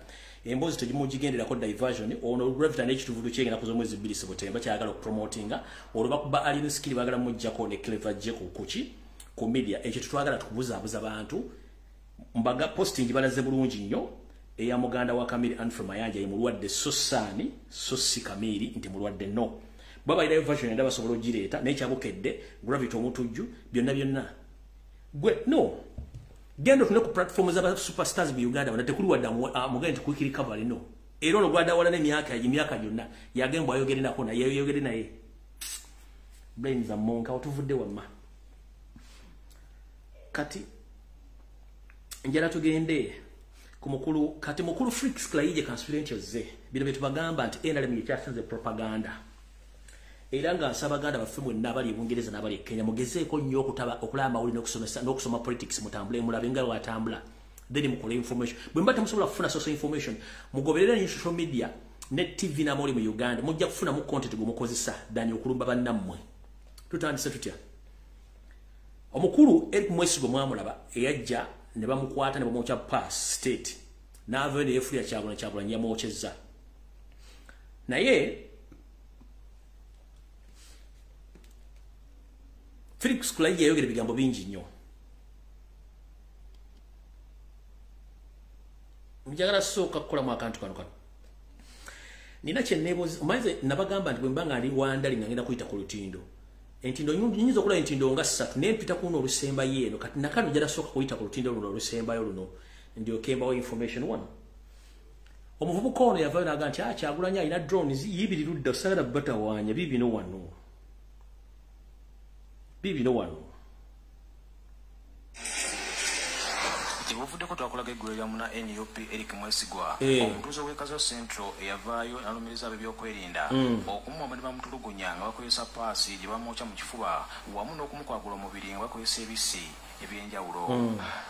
emboozi tegimugigenderako diversion. Ono Gravity n'ekituvulu kye ennaku z'omwezi 2 Sebutemba kyayagala okupromotinga, olwo bakuba Alien Skill baagala muggyako ne Clever J ku kuki ku media. Ekyo tetwagala tukubuzaabuza bantu. Mbaga posting balaze bulungi nnyo eya muganda wa Kamiri Anfrey Mayanja ye mulwadde, so saani so si Kamiri nti mulwadde no. Baba irayo version endaba basobola ogireeta naye kyabukedde Gravity Omutujju byonna byonna gwe no genda otune ku platform z'aba superstars mu Uganda bana tekuli wadda mugende nti quick recovery no. Era ono gwadawala n'emyaka emyaka gyonna yagembwa ayogere nako naye yayogere naye brains amonka otuvudde wamma. Kati njala tugende ku mukulu kati mukulu Felix Kulayigye conspiracy ozze bino bye tubagamba nti NRM ekyasinze propaganda, era nga nsaba Baganda baffe mwenna abali e Bungereza n'abali e Kenya mugezeeko nnyo okutaba okulaba amawulire n'okusomesa n'okusoma politics, mutambule mulabe nga bw'atambula, then mukole information. Bwe mba temusobola kufuna social information mugoberere ne social media ne TV n'amawulire mu Uganda, mujja kufunamu content gwe mukozesa dani okulumba bannammwe. Tutandise tutya? Omukulu Eric Mwesigwa mwamulaba eyajja ne bamukwata ne bamwokya pass state n'avayo ne yeefulira Kyagulanyi yamwokyezza. Naye Felix Kulayigye yayogera ebigambo bingi nnyo. Njagala sooka kukolamu akantu kano kano. Nina kye neebuuza, omanyi nabagamba nti bwe mba nga ndi Wandali nga ngenda kuyita ku lutindo. Entindo nyinza okulaba entindo nga 3 naye mpita kuno olusembayo eno. Kati nakano njagala sooka kuyita ku lutindo luno olusembayo luno ndyoke mbawo information wano. Omuvubuka ono yavaayo n'agamba nti Kyagulanyi alina drones yibiri ludda saagala batawaanya biibino wano. Biibino wano. Kibuvuddeko twakolaga eggulo lya muna NUP Eric Mwesigwa omutuuze w'e Kazo Central eyavaayo n'alumiriza ab'ebyokwerinda okumuwamba ne bamutulugunya nga bakozesa paasi gye bamwokya mu kifuba wamu n'okumukwagula omubiri nga bakozesa ebisi ebyenjawulo.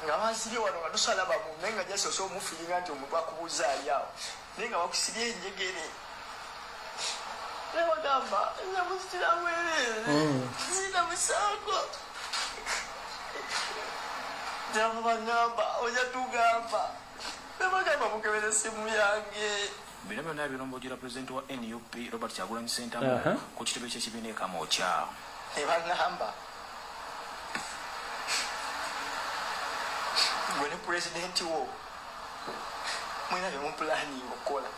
Nga bansibye wano nga tosalaba mu naye nga jasoose omufiiringa nti omuntu akubuuza ali awo naye nga bakusibye enjegere ne bagamba nze musitira bwereere sirina musango. Bagamba ojja tugamba ne bagamba mukebere essimu yange. Bino byonna birombojera pulezidenti wa NUP Robert Kyagulanyi Ssentamu ku kitebe ky'ekibiina e Kamwokya. Ne bagamba gwe ne pulezidenti wo mwena bye mupulaninga okukola.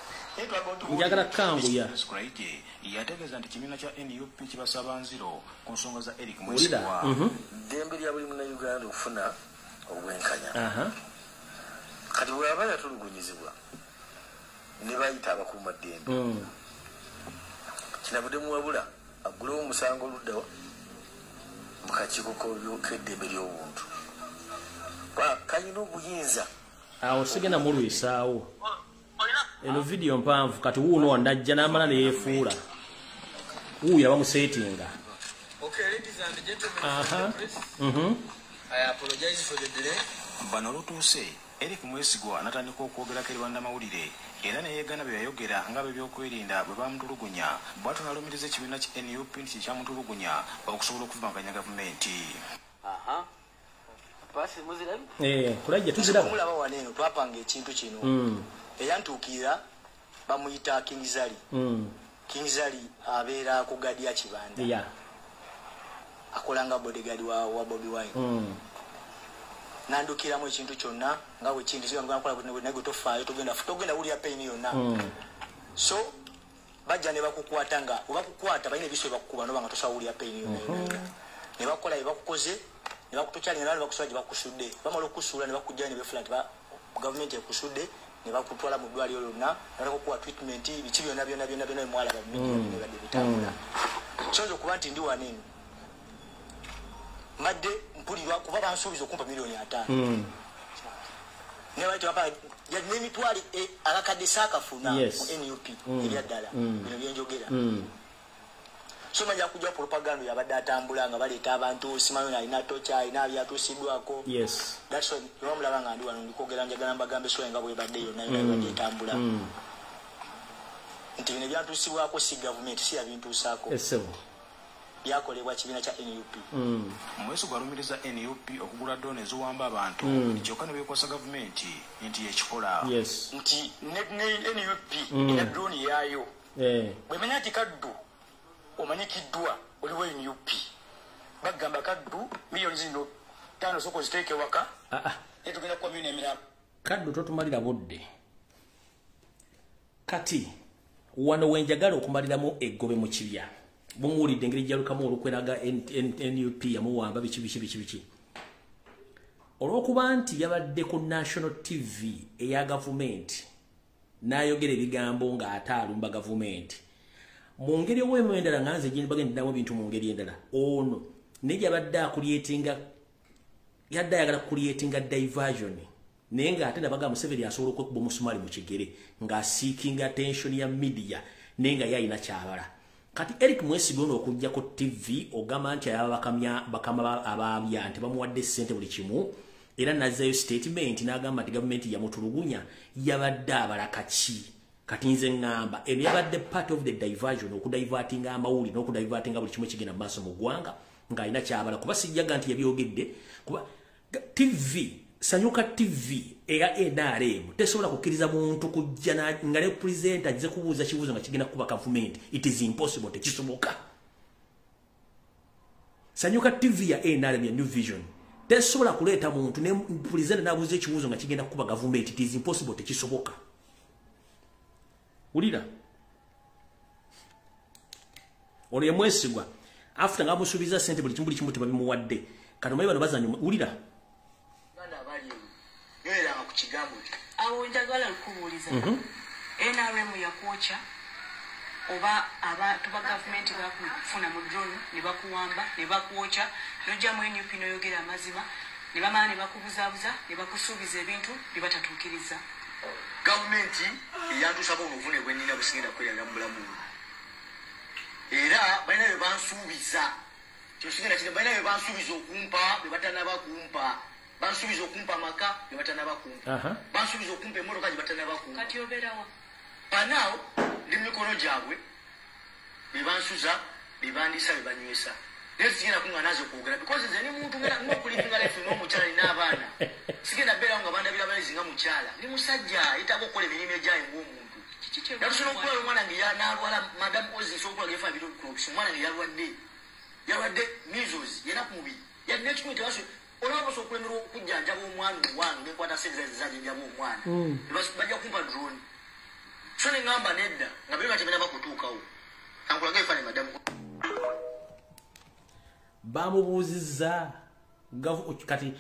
Njagala kanguya. Kulayigye yategeeza nti ekibiina kya NUP kibasaba nziro ku nsonga za Eric Mwesigwa. Ddembe lya buli Munnayuganda okufuna obwenkanya. Kati bw'aba yatulugunyizibwa ne bayita abakuumaddembe kinavudde muwabula aggulewo omusango oluddawa mu kakiiko k'eddembe ly'obuntu kalina obuyinza. Awo sigenda mulwisaawo eno vidiyo mpanvu. Kati wuuno wandajja n'amala ne yeefuula wuuyo abamuseetinga. Okay, ladies and gentlemen, press. I apologize for the delay. Bano olutuuse Eric Mwesigwa n'atandika okwogerako eri bannamawulire era ne yeegaana bye yayogera nga b'ebyokwerinda bwe bamutulugunya bw'atyo n'alumiriza ekibiina ki NUP nti kye kyamutulugunya okusobola okuvumaganya gavumenti. Kulajja tuziraba. Mulaba wano eno twapanga ekintu kino. Eyantuukirira bamuyita King Zali. King Zali abeera ku gadi ya Kibanda. Akola nga bodyguard wa Bobi Wine. Nandukiramu ekintu kyonna nga bwe kindi siga nkola naye tofaayo togenda wulira pain yonna. So bajja ne bakukwata nga obakukwata balina ebiso bakukuba noba nga tosobola wulira pain yonna. Ne bakola bye bakukoze ne bakutokyalira ne bakusula gye bakusudde. Bamala okusuula ne bakujja ne befula nti gavumenti ekusudde ne bakutwala mu ddwaliro lyonna ne bakuwa treatment biki byonna byonna byonna byonna mwalaba mu media ne badde bitambula. Kiyinza okuba nti ndi wano eno mbadde mpulirwa kuba bansuubiza okumpa 5,000,000. Ne bayita bapa n'emitwalo akakadde saakafuna mu NUP ebyaddala bino byenjogera. So manya kujja propaganda yabadde atambula nga baleeta abantu simanyi alina tocha alina byatuusiddwako. That's why bamulaba nga ndi wano ndikwogera njagala mbagambe so nga bwebadde yonna yonna ebadde etambula. Nti bino byatuusibwako si gavumenti si yabintuusaako. Byakolebwa kibiina kya NUP. Mwesigwa alumiriza NUP okugula drone eziwamba abantu kyokka ne beekwasa gavumenti nti yekikola. Nti ne NUP ina drone yaayo. Bwemanya nti Kaddu omanyikiddwa oliwo NUP. Bagamba Kaddu 5,000,000 soko ziteeke waka. Ne tugenda kuwa 5,000,000. Kaddu totumalira budde. Kati wano wenjagala okumaliramu eggobe mu kibya. Bumuwulidde engeri gyalukamu olukweraga NUP yamuwamba biki biki biki biki. Olw'okuba nti yabadde ku National TV eya gavumenti n'ayogera ebigambo ng'ate alumba gavumenti. Mu ngeri ow'emu endala nga nze gye mbagendamu ebintu mu ngeri endala ono naye yabadde akuliyetinga yadde ayagala kuliyetinga diversion naye ng'ate nabaga Museveni asobola okwekuba omusumaali mu kigere ng'asiikinga attention ya media naye nga ye alina ky'abala. Kati Eric Mwesigwa ono okujja ku TV ogamba nti ayaba bakama abaabya nti bamuwadde ssente buli kimu era n'azzayo statement n'agamba nti gavumenti yamutulugunya yabadde abala kaki. Kati nze ŋŋamba eno yabadde part of the diversion okudivertinga amawulire n'okudivertinga buli kimu ekigenda mu maaso mu ggwanga ng'alina ky'abala kuba sijjaga nti yabyogedde kuba TV Sanyuka TV eya NRM tesobola kukkiriza muntu kujja nga ne presenter ajje kubuuza kibuuzo nga kigenda kuba gavumenti. It is impossible, tekisoboka. Sanyuka TV ya NRM ya New Vision tesobola kuleeta muntu ne presenter n'abuuza ekibuuzo nga kigenda kuba gavumenti. It is impossible, tekisoboka. Wulira ono ye Mwesigwa after nga amusuubiza ssente buli kimu tebabimuwadde. Kati omanyi bano bazannya. Wulira awo njagala nkubuuliza NRM yakwokya oba abantu ba gavumenti bakufuna mu drone ne bakuwamba ne bakwokya n'ojja mu NUP n'oyogera amazima ne bamala ne bakubuzaabuza ne bakusuubiza ebintu bye batatuukiriza. Gavumenti eyantuusako obuvune bwe nnina busigenda kwerabira mu bulamu era balina bye bansuubiza kyosigenda kino balina bye bansuubiza okumpa bye batannaba kumpa. Bansuubiza okumpa amaka bye batannaba kumpa. Bansuubiza okumpa emmotoka gye batannaba kumpa. Kati obeerawa? Banaawo ndi mu mikono gyabwe be bansuza be bandiisa be banywesa. Naye sigenda kunga naaze okwogera because nze ndi muntu ng'okulivinga life n'omukyala nina abaana. Sigenda beerawo nga bandabira balezi nga mukyala. Ndi musajja yeetaaga okukola emirimu egyaye ng'omuntu. Natusobola okulaba omwana nge n'alwala Madam Ozi nsobola okulaga ebifaananyi biri omwana nge yalwadde. Yalwadde measles yena ku mubiri. Yalina ekikumi tebaso olaba basobola okulemerwa okujjanjaba omwana owange nekwata ssente zajjanjaba omwana. Bajja kumpa drone. So ne ŋŋamba nedda nga bye batebinaba kutuukawo. Kankulaga ebifaananyi Madam. Bamubuuzizza kati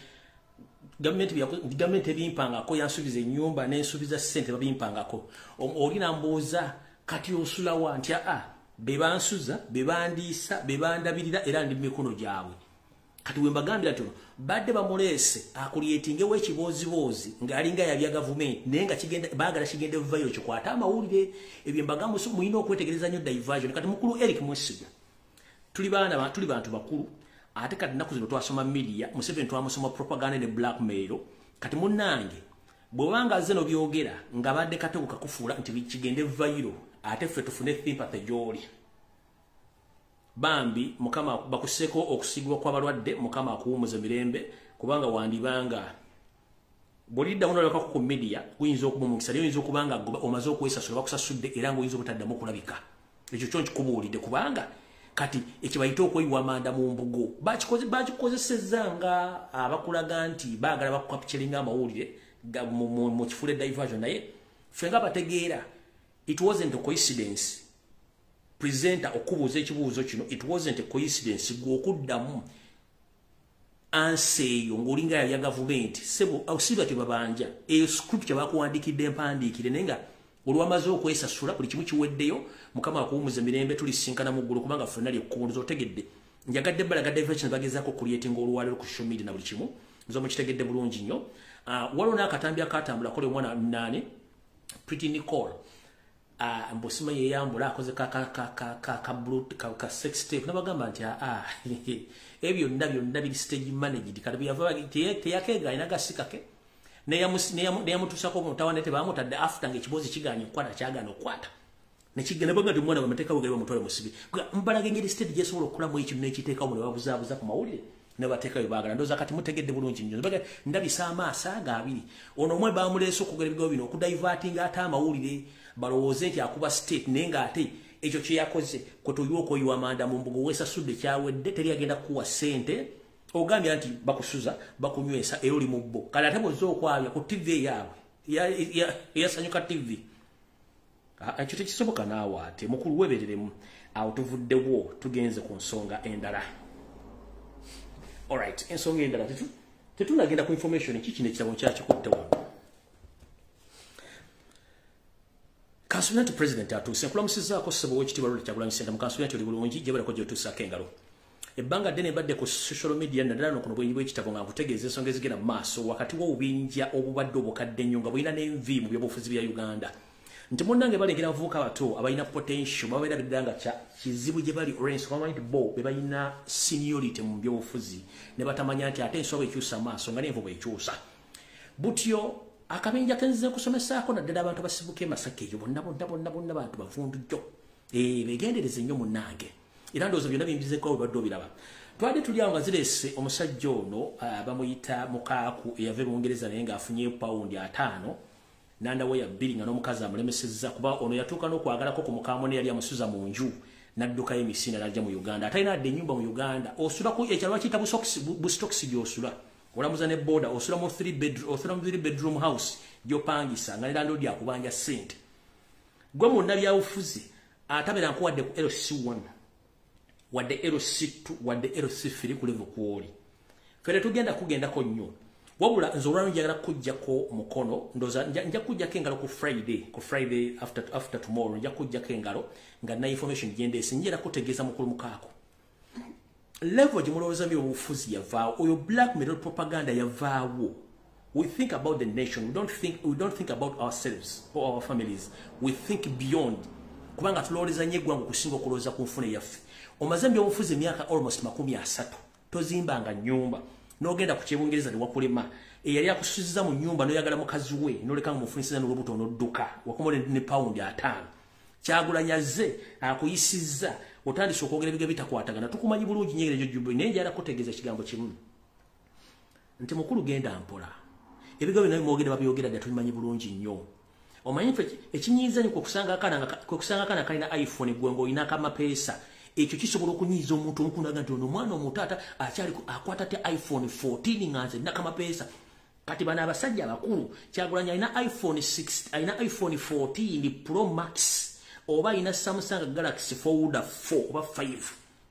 gavumenti ebimpangako yansuubiza ennyumba n'ensuubiza ssente babimpangako. Oli nambuuza kati osulawa nti aa be bansuza be bandiisa be bandabirira era ndi mu mikono gyabwe. Kati we mbagambira nti ono badde bamuleese akuliyetingewo ekibooziboozi ng'alinga yabya gavumenti naye nga baagala kigende buvayo kikwate amawulire. Ebyo mbagamba mulina okwetegereza nnyo diversion. Kati mukulu Eric Mwesigwa Tuli baana, tuli bantu bakulu. Ate kati nnaku zino twasoma media, Museveni twamusoma propaganda ne blackmail. Kati munnange bw'obanga azze n'obyogera nga badde katego kakufuula nti kigende viral, ate ffe tufune sympathy gy'oli. Bambi Mukama bakuseko okusigwa kw'abalwadde, Mukama akuwumuza mirembe, kubanga wandibanga bw'oliddamu n'olabikako ku media guyinza okuba omukisa, naye oyinza okuba nga omaze okwesasula, bakusasudde era ng'oyinza obutaddamu okulabika. Ekyo kyo nkikubuulidde, kubanga kati ekibayita okweyiwa amanda mu mbugo bakikozesezza nga abakulaga nti baagala bakukapturinga amawulire mu kifuule diversion. Naye ffe nga bategeera, it wasn't a coincidence presenter okubuuza ekibuuzo kino, it wasn't a coincidence gwe okuddamu answer eyo ng'olinga yalya gavumenti. Sebo, si batyo babanja, eyo script kyebakuwandiikidde empandiikire, naye nga olwamaze okwesasula buli kimu kiweddeyo. Mukama akuwumuza mirembe, tulisinkana mu ggulu, kubanga ffenna lyekkubo otegedde. Njagadde balaga diversion bagezaako creating olwaleero ku social media na buli kimu, nze mukitegedde bulungi nnyo. Waliwo n'akatambi akatambula kola omwana nani, Pretty Nicole, mbusima yeyambula akoze ka sex tape, nabagamba nti aa, ebyo byonna byonna biri stage managed. Kati byava teyakeega alina gasikake neyamutuusako omutawane, tebamutadde after ng'ekiboozi kiganye okukwata, kyagaana okukwata nekigenda baga nti omwana bamateeka bwe bamutwale musibi. Mbalaga engeri state gyesobola okukolamu ekintu n'ekiteekawo ne babuzaabuza ku mawulire ne bateekayo baagala. Ndowooza kati mutegedde bulungi nnyo. Ndabisa amaaso ago abiri, ono omwe bamuleese okwogera ebigambo bino okudivertinga ate amawulire balowooze nti akuba state, naye ng'ate ekyo kye yakoze kwe tuyiwa okweyiwa amanda mu mbugo. Weesasudde, kyawedde, teri agenda kukuwa ssente. Ogambye nti bakusuza, bakunywesa, era oli mu bbo. Kale ate bwozza okwabya ku TV eyaabwe eyasanyuka TV, ekyo tekisoboka naawe. Ate mukulu webereremu awo. Tuvuddewo, tugenze ku nsonga endala. Alright, ensonga endala, tetunagenda ku information ki, kino ekitabo nkyakikutte wano. Kansubira nti president atuuse. Nkulamusizaako ssebo w'ekitiibwa Robert Kyagulanyi Ssentamu. Kansubira nti oli bulungi, gyebaleko gyotuusaako engalo. Ebbanga ddene mbadde ku social media, naddala no kuno bwenyi bw'ekitabo, nga nkutegeeza ensonga ezigenda mu maaso wakati w'obubinja obubadde obukadde ennyo nga bulina n'envi mu byobufuzi bya Uganda, nti munnange balengera abavubuka bato abalina potential, babeera biddala nga kizibu gye bali olw'ensonga bamanyi nti bo be balina seniority mu byobufuzi, ne batamanya nti ate ensonga ekyusa amaaso nga n'envu bw'ekyusa butyo. Akabinja kenzize kusomesaako, naddala abantu abasibuka e Masaka eyo, bonna bonna bonna bonna bantu bavundu jjo, begendereze nnyo munnange. Era ndowooza byonna bimbizeko bwe badde obiraba. Twali tuli awo nga zireese omusajja ono bamuyita Mukaaku, eyava e Bungereza naye ng'afunye pawundi 50 nandawo ya 2, nga n'omukazi amulemesezza, kuba ono yatuuka n'okwagalako ku mukamwene yali amusuza mu nju, n'addukayo emisinde n'ajja mu Uganda. Atalina adde ennyumba mu Uganda, osula ku ekyalo bakiyita Busitokisi, gy'osula olamuza ne boda, osula mu 3 bedroom, osula mu 3 bedroom house gy'opangisa nga ne landlord akubanja ssente. Gwe munnabyabufuzi atabeera nkuwadde ku LC1 wadde LC2 wadde LC3 ku level kwoli, fere tugenda kugendako nnyo. Wabula nze olwalo njagala kujjako mukono, ndoza nja kujjako engalo ku Friday, ku Friday after tomorrow nja kujjako engalo nga na information gyendeese. Njera kutegeeza mukulu Mukaako, level gye mulowooza byobufuzi yavaawo, oyo blackmail propaganda yavaawo. We think about the nation, we don't think about ourselves or our families, we think beyond, kubanga tulowooleza nnyo eggwanga okusinga okulowooza ku nfuna eyaffe. Omaze mu byobufuzi emyaka almost 30, tozimbanga nnyumba, n'ogenda ku kyebungereza newakulema eyali akusuziza mu nnyumba, n'oyagala mukazi we n'oleka nga mufunisiza n'olubuto n'odduka wakoma ne pawundi 50. Kyagulanyi azze akuyisizza, otandise okwogera ebiga bitakwatagana. Tukumanyi bulungi nnyo egyo jjubu, naye njagala kutegeeza ekigambo kimu nti mukulu, genda mpola. Ebigambo byonna bimwogera babyogera dda, tubimanyi bulungi nnyo. Omanyi ffe ekinyiiza nnyo kwe kusanga akaana kalina iPhone, gwe ng'olina akamapeesa. Ekyo kisobola okunyiiza omuntu omukunaga nti ono omwana omutaata akyali akwata te iPhone 14 nga nze nakamapeesa. Kati bano abasajja abakulu, Kyagulanyi alina iPhone 6, alina iPhone 14 Pro Max, oba alina Samsung Galaxy Fold 4 oba 5,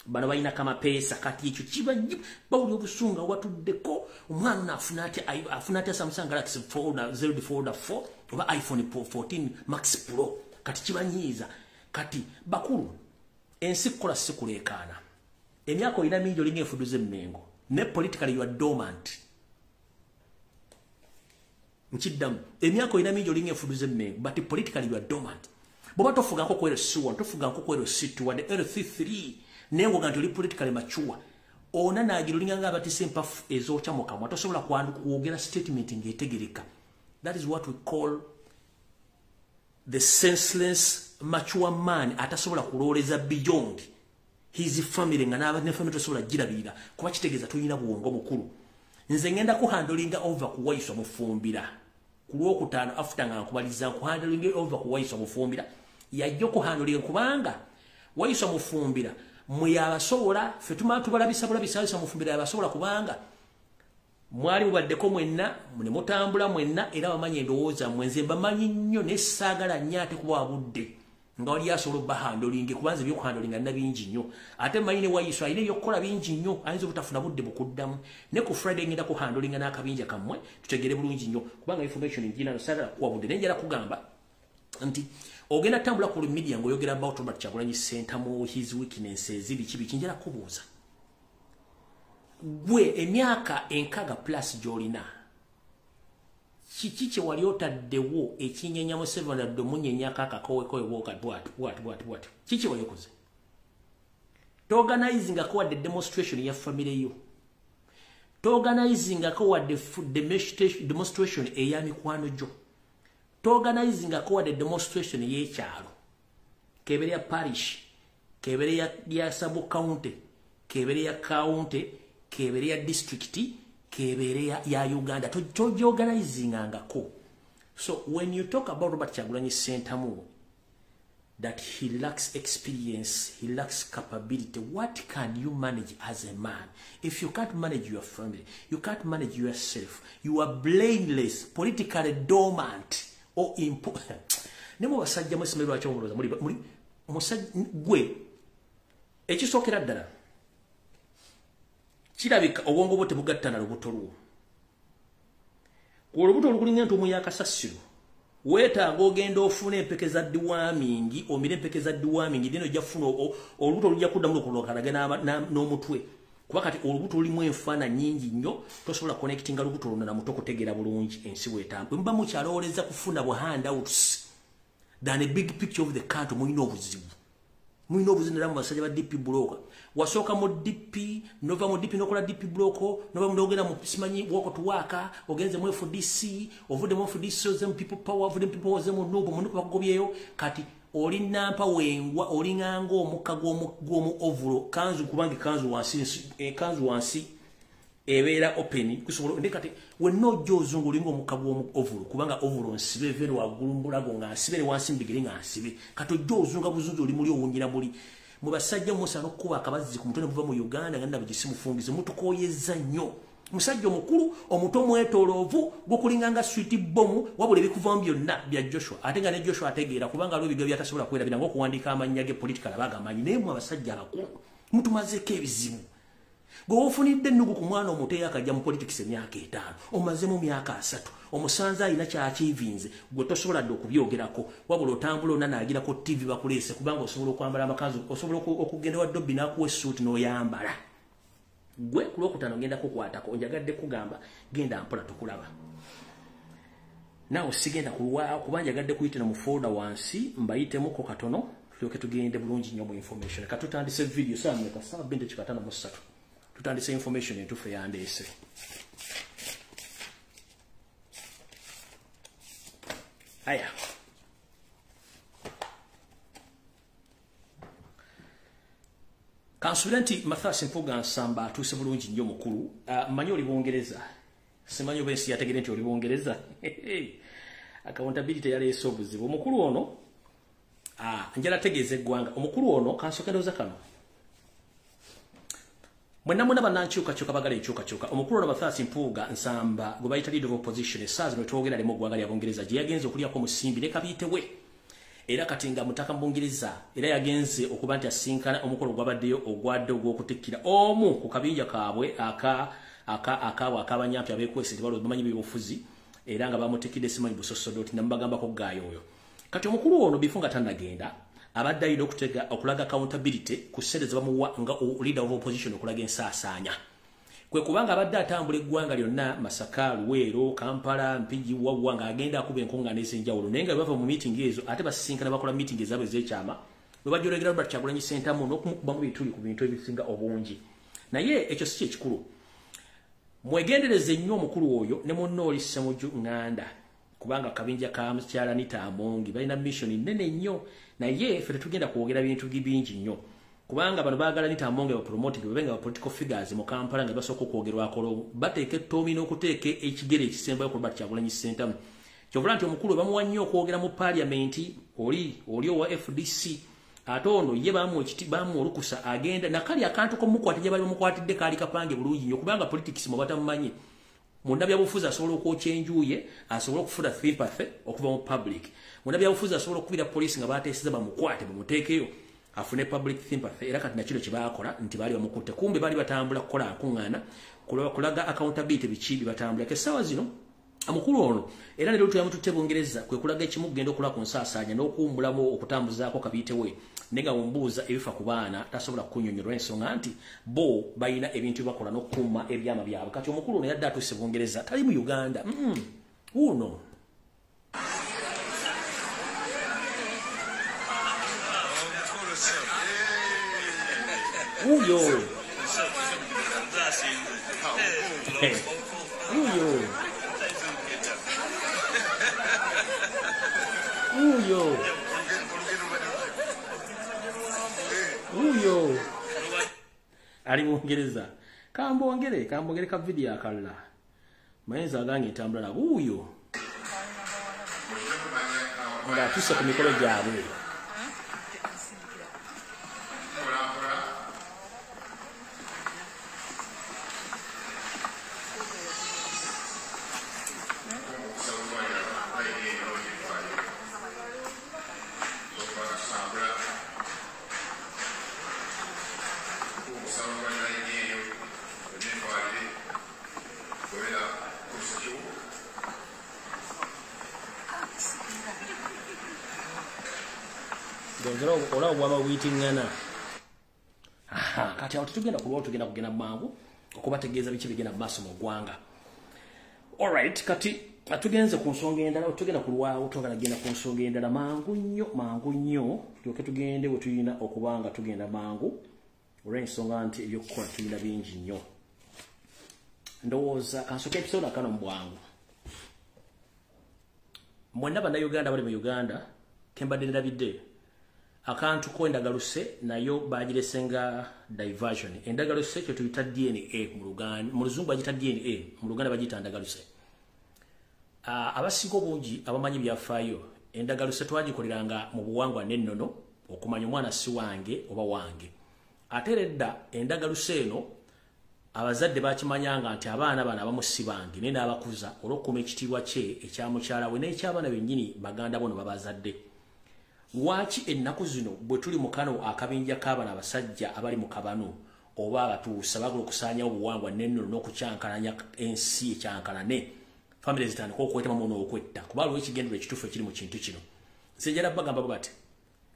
bano balina kamapeesa. Kati ekyo kiba bawuli obusunga watuddeko omwana ono afuna atya Samsung Galaxy Fold Z Fold 4 oba iPhone 14 Max Pro? Kati kibanyiiza. Kati bakulu, ensi kukola si kuleekaana. Emyaka olina mingi, olinga enfudu z'emmengo, ne politically you are dormant. Nkiddamu, emyaka olina mingi, olinga enfudu z'emmengo, but politically you are dormant. Bw'oba tofugako ku LC1, tofugako ku LC2 wadde LC3, Naye ng'oga nti oli politically mature, ona naagira olinga nga abatise empafu ezookya mu kamwa, tosobola kwogera statement ng'etegereka. That is what we call the senseless mature man atasobola kulooleza beyond his family, nga ne family tosobola girabirira, kuba kitegeeza tolina bwongo mukulu. Nze ngenda kuhandolinga over ku Waiswa Mufumbira ku Lwokutaano after nga nkubaliza, nkuhandolinga over ku Waiswa Mufumbira. Yajja okuhandolinga kubanga Waiswa Mufumbira mwe yabasobola, ffe tumala tubalabisa bulabisa. Waiswa Mufumbira yabasobola kubanga mwali mubaddeko mwenna ne mutambula mwenna, era bamanyi endowooza mmwe. Nze mbamanyi nnyo, naye saagala nnyo ate kuba budde nga wali asobola obbahandolinge, kubanza ebyokuhandolinga nina bingi nnyo, ate mmanyi ne Waiswa alina ebyokukola bingi nnyo, ayinza obutafuna budde bukuddamu. Ne ku Friday ngenda kuhandolinga n'akabinja kammwe, tutegere bulungi nnyo, kubanga information ngina, saagala kuwa budde. Naye njala kugamba nti ogenda tambula ku media ng'oyogera about Robert Kyagulanyi Ssentamu, his weaknesses, biki biki. Njala kubuuza gwe, emyaka 60 plus gy'olina, kiki kye wali otaddewo ekinyenya Museveni adde omunyenyako akakowekowe bwoka bwati bwati bwati bwati? Kiki wali okoze? Toorganizingako wadde demonstration ya famire yo, toorganizingako wadde demonstration eya mikwano gyo, toorganizingako wadde demonstration y'ekyalo, kebere ya parish, kebere ya sub county, kebere ya county, kebere ya district, kebere ya Uganda, toorganizingangako. So when you talk about Robert Kyagulanyi Ssentamu, that he lacks experience, he lacks capability, what can you manage as a man? If you can't manage your family, you can't manage yourself, you are blameless, politically dormant, or impo. Ne mu basajja mwesime lwaki omulowooza muli musajja gwe, ekisookera ddala kirabika obwongo bwo tebugatta na lubuto lwo. Ku olubuto olukulinga entuumu y'akasasiro, weetaaga ogenda ofuna empeke za deworming, omire empeke za deworming, then ojja kufuna olubuto olujja kuddamu lukulookanage n'omutwe. Kuba kati olubuto lulimu enfaana nnyingi nnyo, tosobola connectinga lubuto luno na mutwe okutegeera bulungi ensi bw'etambula. Bwe muba mukyalowooleza kufuna bu handouts than a big picture of the country, mulina obuzibu. Mulina obuzibu ddala mu basajja ba DP Bloc. Wasooka mu DP, nova mu DP n'okola DP Bloc, nova mu n'ogenda mu simanyi walk to work, ogenze mu FDC, ovudde mu FDC oze mu People Power, ovudde mu People Power oze mu NUP, mu NUP bakugobyeyo, kati oli nampa wengwa, olinganga omukka gw'omu ovulo, kanzu, kubanga kanzu wansi ebeera open, kusobola ndi kati wenna ojja ozungu olinga omukka gw'omu ovulo, kubanga ovulo nsibe vero waggulu mbulago nga nsibe, ne wansi mbigere nga nsibe. Kati ojja ozunga buzunzi, oli muli owunyira muli. Mu basajja musa n'okkuba akabazzi ku mutwe ne buva mu Uganda nga ndaba gisimufungize, mutukooyezza nnyo. Musajja omukulu, omuto omwetooloovu, gukulinganga sweet bomb, wabula ebikuvamu byonna bya Joshua, ate nga ne Joshua ategeera, kubanga aliwo ebigambo by'atasobola kwerabira ng'okuwandiika amannya ge political abagamanyi. Naye mmwe abasajja abakulu mutumazeeko ebizibu. Gwe wofunidde ennugu ku mwana omuto eyakajja mu politics emyaka 5, omazemu myaka 30, omusanze alina ky'achievinze, gwe tosobola dde okubyogerako, wabula otambula onanaagirako TV bakuleese, kubanga osobola okwambala amakanzu, osobola okugenda wa Dobby n'akuwa essuuti n'oyambala. Gwe ku Lwokutaano ngenda kukwatako, njagadde kugamba genda mpola tukulaba. Naawe sigenda kulwa kuba njagadde kuyitira mu folder wansi mbayitemuko katono, tulyoke tugende bulungi nnyo mu information. Katutandise video saa mmeka? Saa 2:53. Tutandise information entuufu eyandeese. Aya. Kansubire nti Mathias Mpuuga Nsamba atuuse bulungi nnyo mukulu. Mmanyi oli Bungereza. Simanyi oba ensi yategedde nti oli Bungereza. Accountability yaleese obuzibu. Omukulu ono, njala tegeeza eggwanga. Omukulu ono kansooke ndowooza kano. Mwenna mwena bannankyukakyuka bagala enkyukakyuka. Omukulu ono Mathias Mpuuga Nsamba gwe bayita leader of opposition, essaawa zino twogera ali mu ggwanga lya Bungereza gye yagenze okulyako omusimbi ne kabiite we. Era kati nga mutaka mu Bungereza, era yagenze okuba nti asinkana omukolo gwabaddeyo ogwadde ogw'okutikkira omu ku kabinja kaabwe akaabwe ak'abanyampi abeekwese nti balowooza bamanyi ebyobufuzi, era nga bamutikidde simanyi busosodoti namubagambako gaayo oyo. Kati omukulu ono bifo nga tannagenda abadde alina okutega okulaga accountability ku ssente ze bamuwa nga leader of opposition, okulaga ensaasaanya. Kwe kubanga abadde atambula eggwanga lyonna, Masaka, Luweero, Kampala, Mpigi, Wawwa, ng'agenda akuba enkuŋŋaana ez'enjawulo, naye nga bwe bava mu meeting ezo ate basisinkana bakola meeting ezaabwe ez'ekyama. Bwe bajolengera Robert Kyagulanyi Ssentamu n'okumukubamu bituli ku bintu ebisinga obungi. Naye ekyo si kyekikulu. Mwegendereze nnyo omukulu oyo ne munno oli Ssemujju Nganda, kubanga kabinja ka mukyala Anita Amongi balina mission nnene nnyo, naye ffe tetugenda kwogera bintu bingi nnyo, kubanga bano baagala Anita Amongi ba promoting babe nga political figures mu Kampala nga basooka okwogerwako, bateeka ettoomi n'okuteeka ekigere ekisembayo ku Robert Kyagulanyi Ssentamu. Kyovula nti omukulu bamuwa nnyo okwogera mu parliament, oli owa FDC, ate ono ye bamuwa olukusa agenda nakali akantu komukwata gye bali bamukwatidde kaali kapange bulungi nnyo, kubanga politics mwe batamumanyi. Munnabyabufuzi asobola okwokya enjuye, asobola okufuna sympathy okuva mu public. Munnabyabufuzi asobola okukubira poliisi nga bateeseza bamukwate bamuteekeyo afune public sympathy. Era kati nakino kye baakola nti baali bamukutte, kumbe baali batambula kukola nkuŋŋaana kulaga accountability biki bye batambula. Essaawa zino omukulu ono era leero tuyamututte Bungereza kwe kulaga ekimu kugenda okola ku nsaasaanya n'okuwummulamu okutambuzaako kabiite we, naye nga bw'omubuuza ebifa ku baana tasobola kukunnyonnyola olw'ensonga nti bo balina ebintu bye bakola n'okukuuma ebyama byabwe. Kati omukulu ono yadde atuuse Bungereza, tali mu Uganda. Wuuno wuuyo wuuyo wuuyo wuuyo ali Bungereza. Kambongere ka video akalala mayinza agange entambula na wuuyo ng'atuuse ku mikolo gyabwe. Olaba bwaba buyitiŋŋana. Kati awo tetugenda kulwawo, tugenda kugenda mangu okubategeeza biki bigenda mu maaso mu ggwanga. Alright, kati tugenze ku nsonga endala, tugenda kulwawo, twagala genda ku nsonga endala mangu nnyo, tulyoke tugende we tulina okuba nga tugenda mangu olw'ensonga nti ebyokukola tulina bingi nnyo. Ndowooza kansooke episode kano mu bwangu. Mwenna Bannayuganda bali mu Uganda kembadde ndabidde akantu ko endagaluse nayo bagirese nga diversion. Endagaluse kye tuyita DNA mu Luganda, mu Luzungu bagiyita DNA, mu Luganda bagiyita ndagaluse. Abasinga obungi abamanyi byafaayo, endagaluse twagikoleranga mu buwangwa n'ennono okumanya omwana si wange oba wange. Ate era edda endagaluse eno abazadde bakimanyanga nti abaana bano abamu si bange, naye n'abakuza olw'okukuuma ekitiibwa kye ekya mukyala we n'eky'abaana bennyini baganda bo no babazadde. Lwaki ennaku zino bwe tuli mu kano akabinja k'abaana abasajja abali mu kabano oba abatuusa baagala okusaanyawo obuwangwa n'ennono n'okukyankalanya ensi ekyankalane, famire zitandika okwetamamu n'okwetta, kuba waliwo ekigendererwa ekituufu ekiri mu kintu kino. Nze njagala bagamba bati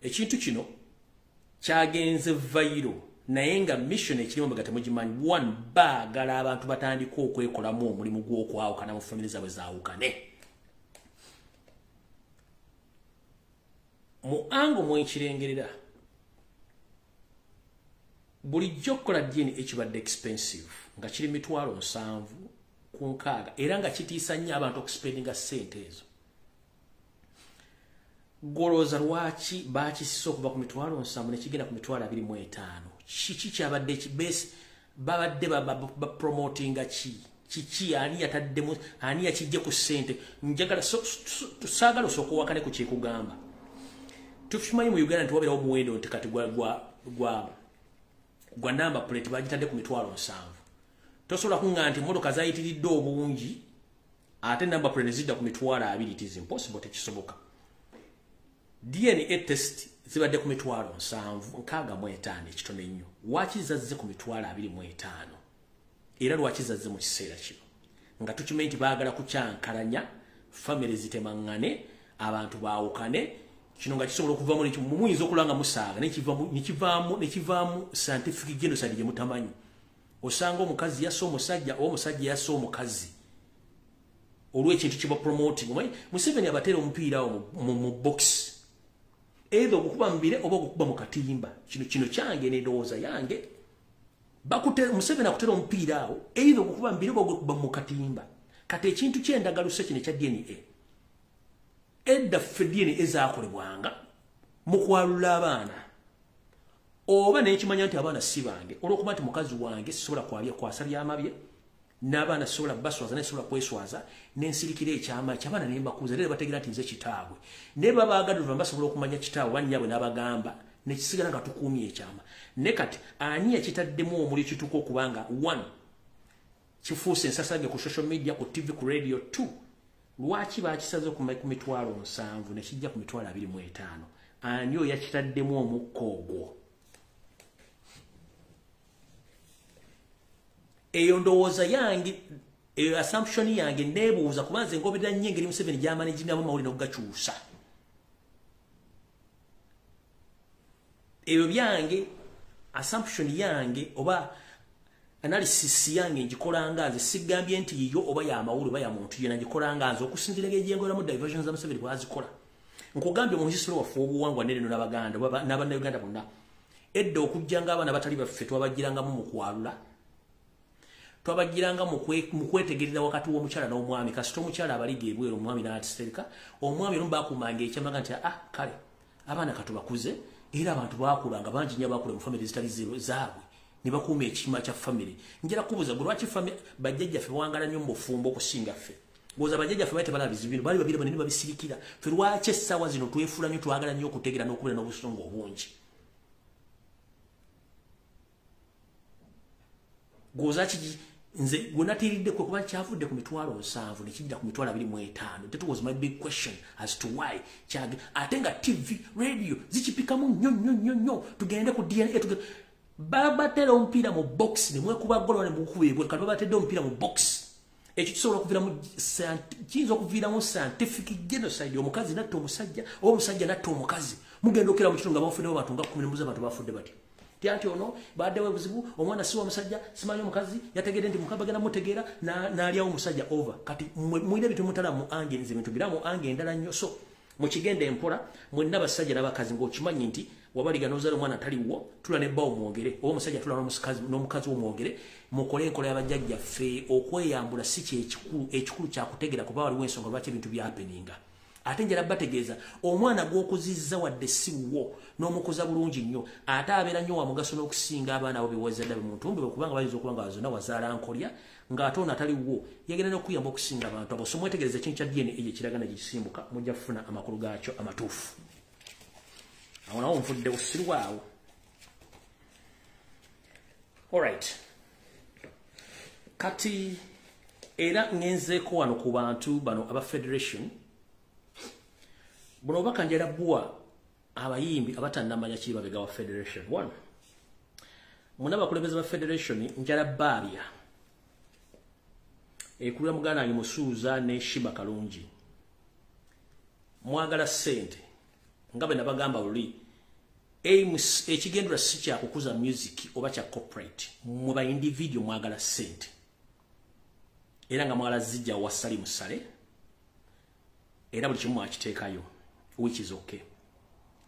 ekintu kino kyagenze viral, naye nga mission ekirimu nga temugimanyi. One, baagala abantu batandika okwekolamu omulimu gw'okwawukana mu famire zaabwe zaawukane. Mu ango mwekirengerera bulijjo okukola DNA ekibadde expensive nga kiri 760,000 era nga kitiisa nnyo abantu okuspendinga ssente ezo. Golooza lwaki bakisisa okuva ku 70,000 ne kigenda ku 25,000? Kiki kyabadde ekibesi babadde bapromotinga ki? Kiki ani yataddemu, ani yakijje ku ssente? Njagala saagala osooka owakane ku kyekugamba. Tukimanyi mu Uganda nti wabeerawo omuwendo nti kati gwa number plate bagitadde ku 70,000. Tosobola kuŋŋamba nti emmotoka zaayitiridde obungi ate number plate ne zidda ku 20,000. It is impossible, tekisoboka. DNA test zibadde ku 765 ekitono ennyo. Lwaki zazze ku 25,000? Era lwaki zazze mu kiseera kino nga tukimanyi nti baagala kukyankalanya famire zitemaŋŋane, abantu baawukane? Kino nga kisobola okuvamu muyinza okulanga musaaga nekivaamu scientific genocide gye mutamanyi. Osanga omukazi yasse omusajja oba omusajja yasse omukazi olw'ekintu kye bapromoting. Omanyi Museveni abateera omupiira awo mu box. Either ogukuba mu bire oba ogukuba mu katimba. Kino kyange n'endowooza yange. Museveni akutera omupiira awo, either ogukuba mu bire oba ogukuba mu katimba. Kati ekintu ky'endagaluse kino ekya DNA. Edda ffe DNA zaakolebwanga mu kwalula abaana. Oba nekimanya nti abaana si bange, olw'okuba nti mukazi wange sisobola kwabya kwasa byama bye, n'abaana sisobola baswaza, naye sisobola kweswaza, n'ensirikira ekyama ky'abaana ne mbakuza, era bategeera nti nze kitaabwe. Naye baba baagadde oluvannyuma basobola okumanya kitaabwe bannyabwe n'abagamba, ne kisigala nga tukuumye ekyama. Ne kati ani yakitaddemu omuliro kituuka okubanga 1 kifuuse ensasage ku social media, ku TV, ku radio, 2 lwaki bakisaze ku 70,000 ne kijja ku 25,000? Ani oyo yakitaddemu omukka ogwo? Eyo ndowooza yange, eyo assumption yange, neebuuza kuba nze ngoberera nnyo engeri Museveni gy'amanagingamu amawulire n'okugakyusa. Ebyo byange, assumption yange oba analysis yange ngikolanga nze, sigambye nti yiyo oba ya mawulire oba ya muntu yenna, ngikolanga nze okusinziira engeri gye ngolamu diversions za Museveni bw'azikola. Nkugambye mu history waffe obuwangwa n'eno n'Abaganda n'Abannayuganda bonna, edda okujja ng'abaana batali baffe twabagirangamu mu kwalula, twabagiranga mu kwetegerera wakati w'omukyala n'omwami. Kasita omukyala abaliga ebweru, omwami n'atereka, omwami olumu baakumanga ekyamaga nti ah kale abaana katubakuze. Era abantu baakulanga bangi nnyo abaakula mu famire ezitali zaabwe ne bakuuma ekima kya famire. Njala kubuuza gwe lwaki bajjajjaffe bawangala nnyo mu bufumbo okusinga ffe? Ng'oza bajjajjaffe baali tebalaba bizibu bino, baali babiraba ne babisirikira. Ffe lwaki essaawa zino twefuula nnyo, twagala nnyo okutegeera n'okubeera n'obusungu obungi? Gwoza ki nze gwe natiiridde kwe kuba kyavudde ku 70,000 ne kijja ku 25,000. That was my big question as to why. Ate nga TV, radio zikipikamu nnyo nnyo nnyo nnyo. Tugende ku DNA, babatera omupiira mu box ne mwekuba golo ne mukuba ebweru. Kati babatedde omupiira mu box. Ekyo kisobola okuviiramu, kiyinza okuviiramu scientific genocide. Omukazi natta omusajja oba omusajja natta omukazi. Mugenda okera mu kitundu nga bafuddewo abantu nga 10 ne mubuuza abantu bafudde batya. Anti ono baddewo obuzibu, omwana si wa musajja, simanyi omukazi yategedde nti mukama bagenda mutegeera n'alyawo omusajja over. Kati mulina ebintu mutala mu ange, nze ebintu biramu ange endala nnyo. So mukigende empola mwenna basajja n'abakazi, ng'okimanyi nti wabaliga n'ozaala omwana taliwo, tula ne bbawo mwogere, oba omusajja tula n'omukazi wo mwogere, mukole enkola y'abajjajjaffe. Okweyambula si kyekikulu, ekikulu kyakutegeera kuba waliwo ensonga lwaki ebintu byapeninga. Ate njala bategeeza omwana gw'okuzizza wadde si wuwo n'omukuza bulungi nnyo, ate abeera nnyo wa mugaso n'okusinga abaana abo bewazadde mu ntumbe, kubanga bayinza okuba nga zonna wazaala nkolya ng'ate ono atali wuwo yagenda n'okuyamba okusinga abantu abo. So mwetegereze ekintu kya DNA ekyo ekiragana gye kisimbuka, mujja kufuna amakulu gaakyo amatuufu. Awo nawo nvuddewo, sirwawo. Alright, kati era ngenzeeko wano ku bantu bano aba federation. Buno obubaka njala bbuwa abayimbi abatannamanya kiri mabega wa federation. 1, muna abakulembeze ba federation njala baabya ekulira muganda wange Musuuza ne Shiba Kalungi. Mwagala ssente nga bwe nabagamba luli, ekigendera si kya kukuza music oba kya corporate. Mwe ba individual mwagala ssente, era nga mwagala zijja wasali musale, era buli kimu mwakiteekayo, which is okay.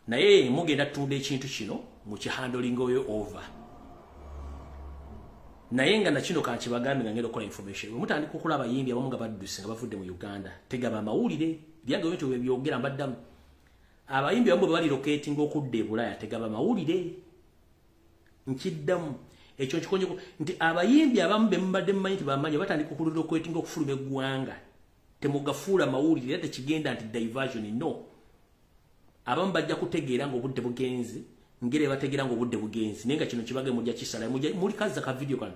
Naye mugenda tunda ekintu kino mukihandlinga oyo over. Naye nga nakino kankibagambe nga ngenda okukola information. Bwe mutandika okulaba abayimbi abamu nga badduse nga bavudde mu Uganda, tegaba amawulire byange ebintu bwe byogera mbaddamu. Abayimbi abamu bwe bali locating okudda e Bulaaya, tegaba mawulire. Nkiddamu ekyo nkikonjeko nti abayimbi abamu be mubadde mumanyi nti bamanyi batandika okulocating okufuluma eggwanga, temugafuula mawulire era tekigenda nti diversion. No, abamu bajja kutegeera ng'obudde bugenze, ngere bategeera ng'obudde bugenze. Naye nga kino kibage mujja kisala muli kazza ka video kano.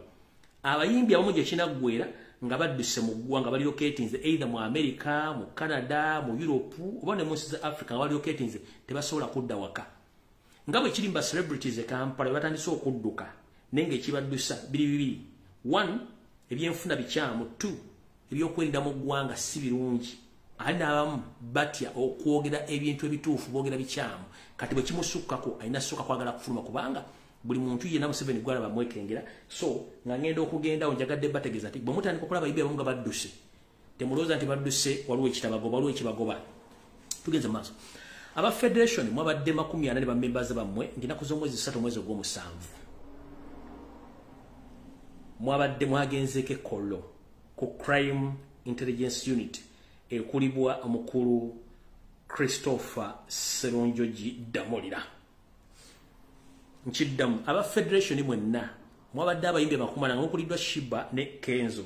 Abayimbi abamu gye kinaggwera nga badduse mu ggwanga, bali locatinze either mu America, mu Canada, mu Europe oba ne mu nsi za Africa, nga bali locatinze tebasobola kudda waka. Nga bwe kiri mu ba celebrities e Kampala batandise okudduka, naye ng'ekibaddusa biri bibiri. 1, ebyenfuna bikyamu. 2, ebyokwerinda mu ggwanga si birungi. Ate n'abamu batya okwogera ebintu ebituufu, boogera bikyamu. Kati bwe kimusukkako alina ssuka kwagala kufuluma, kubanga buli muntu yenna Museveni gwalaba mwekengera. So nga ngenda okugendawo njagadde bategeeza nti bwe mutandika okulaba abayimbi abamu nga badduse, temulowooza nti badduse waliwo ekitabagoba, waliwo ekibagoba. Tugenze mu maaso. Aba federation mwabadde 40 ne bamembers bammwe ng'ennaku z'omwezi 3 mwezi ogw'omusanvu. Mwabadde mwagenzeeko Kololo ku Crime Intelligence Unit ekulibwa omukulu Christopher Serunjogi Damulira. Nkiddamu, aba federation mwenna mwabadde abayimbi 40 nga mukuliddwa Shiba ne Kenzo.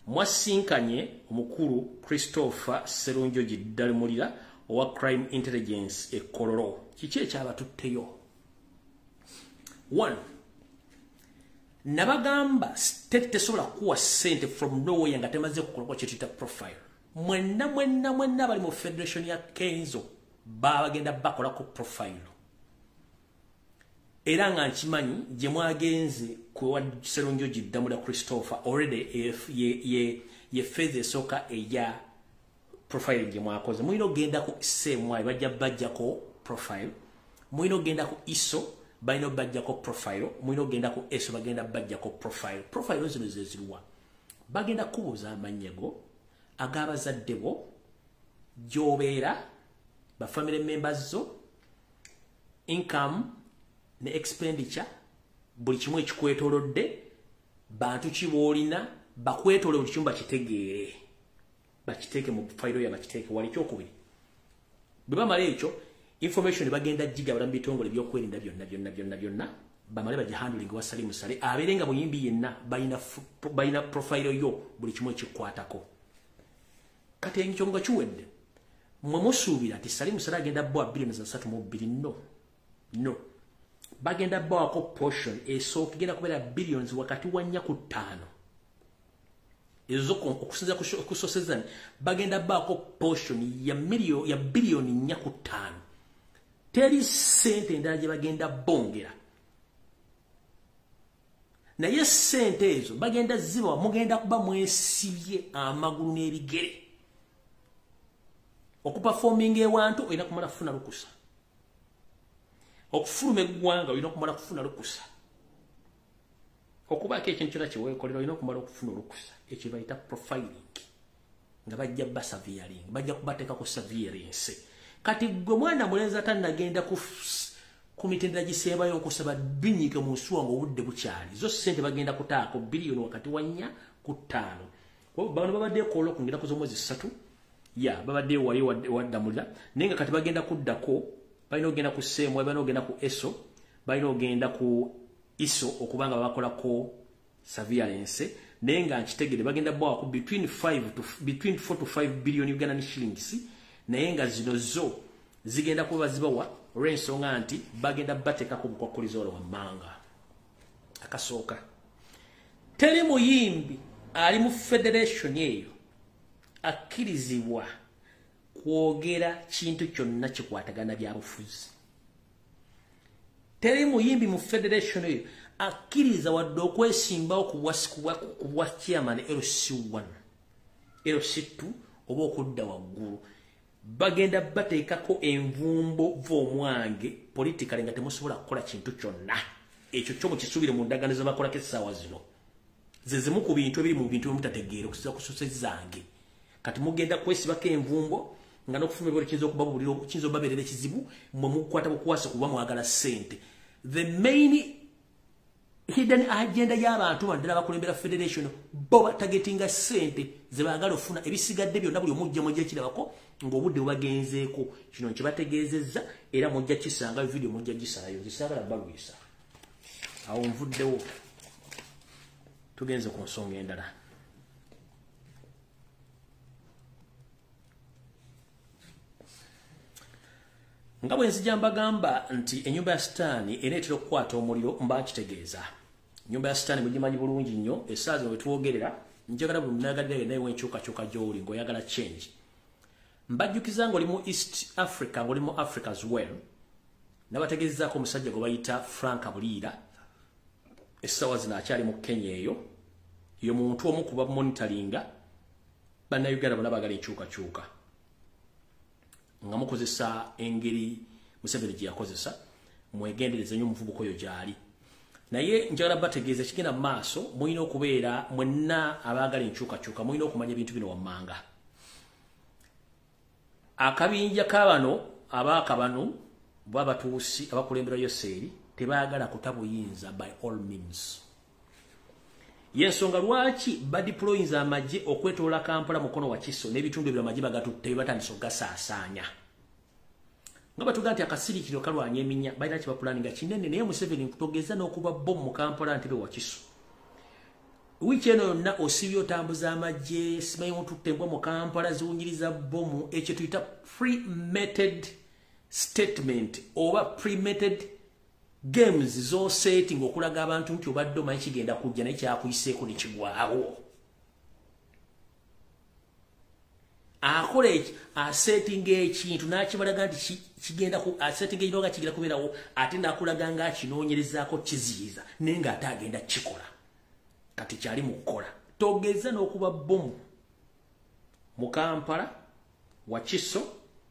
Mwasinkanye omukulu Christopher Serunjogi Damulira owa Crime Intelligence e Kololo. Kiki ekyabatutteyo? 1. Nabagamba state tesobola kuwa ssente from nowhere nga temaze kukola kye tuyita profile. Mwenna mwenna mwenna bali mu federation ya Kenzo babagenda bakolako profile. Era nga nkimanyi gye mwagenze ku Serunjogi Damulira Christopher already ye phase esooka eya profile gye mwakoze. Mulina okugenda ku CMI bajja bajjako profile. Mulina okugenda ku ISO balina bajjako profile. Mulina okugenda ku ESO bagenda bajjako profile. Profile zino ze ziruwa? Bagenda kubuuza amannya go, ag'abazadde bo, gy'obeera, ba family members zo, income ne expenditure, buli kimu ekikwetoolodde, bantu ki b'olina, bakwetoolole buli kimu bakitegeere. Bakiteeke mu fayiro ya bakiteeke wali. Ekyokubiri, bwe bamala ekyo information bagenda gigabula mu bitongole ebyokwerinda byonna byonna byonna byonna, bamale bagihandling wa Salim Saleh abeere nga muyimbi yenna balina profile yo buli kimu ekikwatako. Kati ekyo nga kiwedde, mmwe musuubira nti Salim Saleh agenda bbawa billions 32? No, no. Bagenda bbawako portion esooka egenda kubeera billions wakati wa 4 ku 5. Ezo okusinziira ku sources, bagenda bbaako portion ya biliyoni 4 ku 5. Teri ssente endala gye bagenda bongera, naye ssente ezo bagenda zibawa mugenda kuba mwesibye amagulu n'ebigere. Okuperforminga ewantu olina kumala kufuna lukusa, okufuluma eggwanga olina okumala kufuna lukusa, okubaako ekintu kyonna kyeweekolera olina okumala okufuna olukusa. Ekyo bayita profiling, nga bajja basurveilling, bajja kubateekako surveillance. Kati gwe mwana mulenzi atannagenda ku mitendera gisembayo, okusaba binyiike mu nsuwa ng'obudde bukyali. Zo ssente bagenda kutaako biliyoni wakati wa 4 ku 5. Bano babadde Kololo ku nnaku z'omwezi 3, ya babadde wali waddamulira, naye nga kati bagenda kuddako, balina okugenda ku CMI, balina okugenda ku ESO, balina okugenda ku ISO okubanga babakolako surveillance. Naye nga nkitegere bagenda bawako between 4 to 5 billion Ugandan shillings, naye nga zino zo zigenda kuba zibawa olw'ensonga nti bagenda bateekako obukwakkulizo olwo wammanga. Akasooka, teri muyimbi ali mu federation eyo akkirizibwa kwogera kintu kyonna kikwatagana byabufuzi. Teri muyimbi mu federation eyo akkiriza wadde okwesimbawo ku bwa chairman LC1, LC2 oba okudda waggulu. Bagenda bateekako envumbo v'omwange politically nga temusobola kukola kintu kyonna. Ekyo kyo mukisuubire mu ndagaano ze bakolako essaawa zino. Ze zimu ku bintu ebiri mu bintu byemutategeera okusinziira ku sources zange. Kati mugenda kwesibako envumbo nga n'okufuma ebweru kiyinza okubabulira, kiyinza okubabeerera ekizibu. Mmwe mukwata bukwasa kuba mwagala ssente. The main hidden agenda y'abantu bano ddala bakulembera federation, bo batargetinga ssente ze baagala ofuna. Ebisigadde byonna buli omujja mujja kirabako ng'obudde bubagenzeeko. Kino nkibategeezezza era mujja kisanga video, mujja gisalayo. Nze saagala balwisa. Awo nvuddewo, tugenze ku nsonga endala. Nga bwe nzija mbagamba nti ennyumba ya Sitaani eneetera okukwata omuliro, mba nkitegeeza. Ennyumba ya Sitaani mugimanyi bulungi nnyo. Essaawa zino we twogerera, njagala buli munnayagalira yenna ew'enkyukakyuka gy'oli ng'oyagala change. Mbajjukiza ng'oli mu East Africa, ng'oli mu Africa as well. Nabategeezaako omusajja gwe bayita Frank Buliira, essaawa zino akyali mu Kenya eyo. Ye muntu omu ku bamonitoringa Bannayuganda bonna baagala enkyukakyuka nga mukozesa engeri Museveni gye yakozesa. Mwegendereze nnyo omuvubuka oyo gy'ali. Naye njagala bategeeza ekigenda mu maaso. Mulina okubeera mwenna abaagala enkyukakyuka mulina okumanya ebintu bino wammanga. Akabinja k'abano abakabano bwabatuusi abakulembera Yoseri tebaagala kutabuyinza by all means. Yensonga lwaki badeployinza amagye okwetoola Kampala mukono wa Kiso n'ebitundu ebyo amagye bagatutte batandise ogasaasaanya. Nga batuga nti akasirikiro kalwanya eminya balina kye bapulaninga kinene, naye Museveni nkutogeza n'okuba bomu mu Kampala ntebe wa Kiso. Wiiki eno yonna osibye otambuza amagye, simanyi otutte embwa mu Kampala ziwunyiriza bomu, ekyo tuyita premeditated statement oba premeditated games zosetting okulaga abantu nti obadde omanyi kigenda kujja naye kyakuyiseeko ne kigwawo. Akola asettinga ekintu n'akibalaga nti kigenda ku asettinga ekintu nga kigenda kubeerawo, ate n'akulaga nga akinoonyerezaako kiziyiza naye ng'ate agenda kikola. Kati kyali mu kukola. Togeza n'okuba bomu mu Kampala, Wakiso,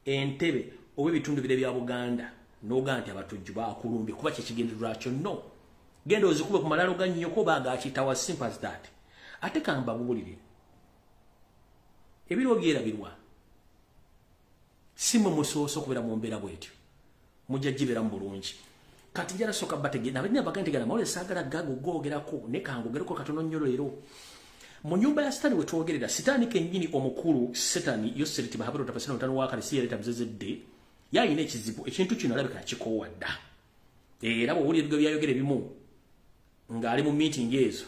Entebbe oba ebitundu bire bya Buganda n'ogaa nti abatujju baakulumbye kuba kyekigendererwa kyo. No, genda ozikube ku malalo ga nnyoko baagakiyita, simple as that. Ate kambabuulire, ebiro byerabirwa, si mwe musoose okubeera mu mbeera bw'etyo, mujja gibeera mu bulungi. Kati njala soka bategeera nabadde bagantegana amawulire saagala gago googerako ne kangogereko katono nnyo leero. Mu nyumba ya Sitaani we twogerera, Sitaani kennyini omukulu Setaani Yoseri Tibahabura tapasina mutano wa Kalisiya leeta muzezedde yalina ekizibu, ekintu kino alabika akikoowa dda. Era bw'owulira ebigambo byayogera ebimu ng'ali mu meeting ezo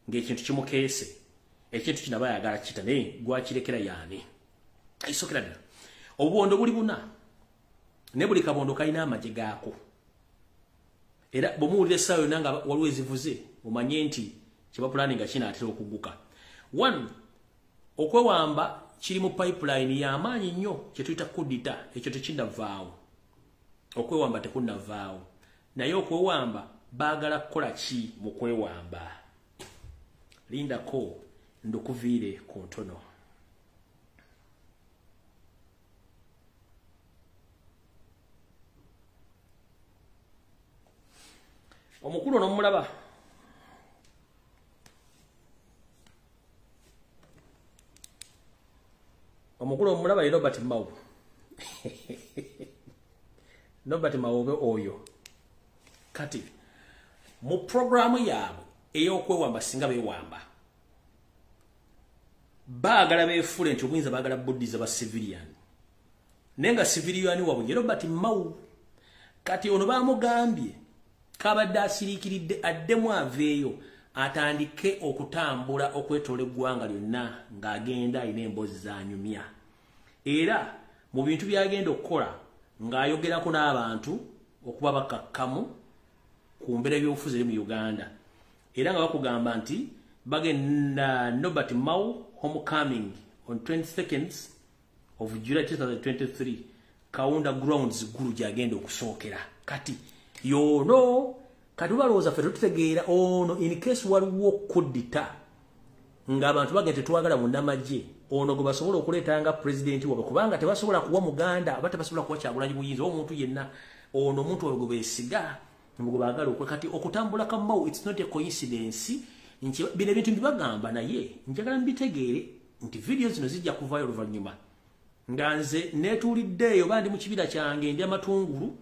ng'ekintu kimukeese, ekintu kino aba ayagala kita naye gwakirekera yaani. Ekisookera ddala, obubondo buli buna ne buli kabondo kalina amagye gaako. Era bw'omuwulira essaawa yonna nga waliwo ezivuze omanye nti kye bapulaninga kinaatera okugguka. One, okwewamba kiri mu pipeline y'amaanyi nnyo kye tuyita kudita, ekyo tekinnavaawo. Okwewamba tekunnavaawo, naye okwewamba baagala kukola ki mu kwewamba? Lindako ndukuviire ku ntono. Omukulu ono omulaba omukulu omulaba ye Robert Mao. Robert Mawobe oyo. Kati mu programu yaabwe ey'okwewamba, singa beewamba baagala beefuule nti obuyinza baagala buddiza ba civilian, naye nga civilian waabwe ye Robert Mao. Kati ono baamugambye kabadde asiriikiridde addemu aveeyo atandike okutambula okwetoola eggwanga lyonna ng'agenda alina emboozi z'anyumya. Era mu bintu by'agenda okukola ng'ayogerako n'abantu okuba bakakkamu ku mbeera y'ebyobufuzi eri mu Uganda. Era nga bakugamba nti bagenda Norbert Mao homecoming on 22nd of July 2023 Kaunda grounds Gulu gy'agenda okusookera. Kati yono kati balowooza ffe tutegeera ono in case waliwo kuddita ng'abantu bagenda tetwagala munnamagye ono gwe basobola okuleeta nga pulezidenti waabwe, kubanga tebasobola kuwa Muganda aba tebasobola kuwa Kyagulanyi buyinza omuntu yenna, ono omuntu waabwe gwe beesiga gwe baagala okwe. Kati okutambula ka Mao it's not a coincidence nti bino ebintu mbibagamba, naye njagala mbitegeere nti vidiyo zino zijja kuvaayo oluvannyuma nga nze neetuuliddeeyo oba ndi mu kibira kyange ndya matungulu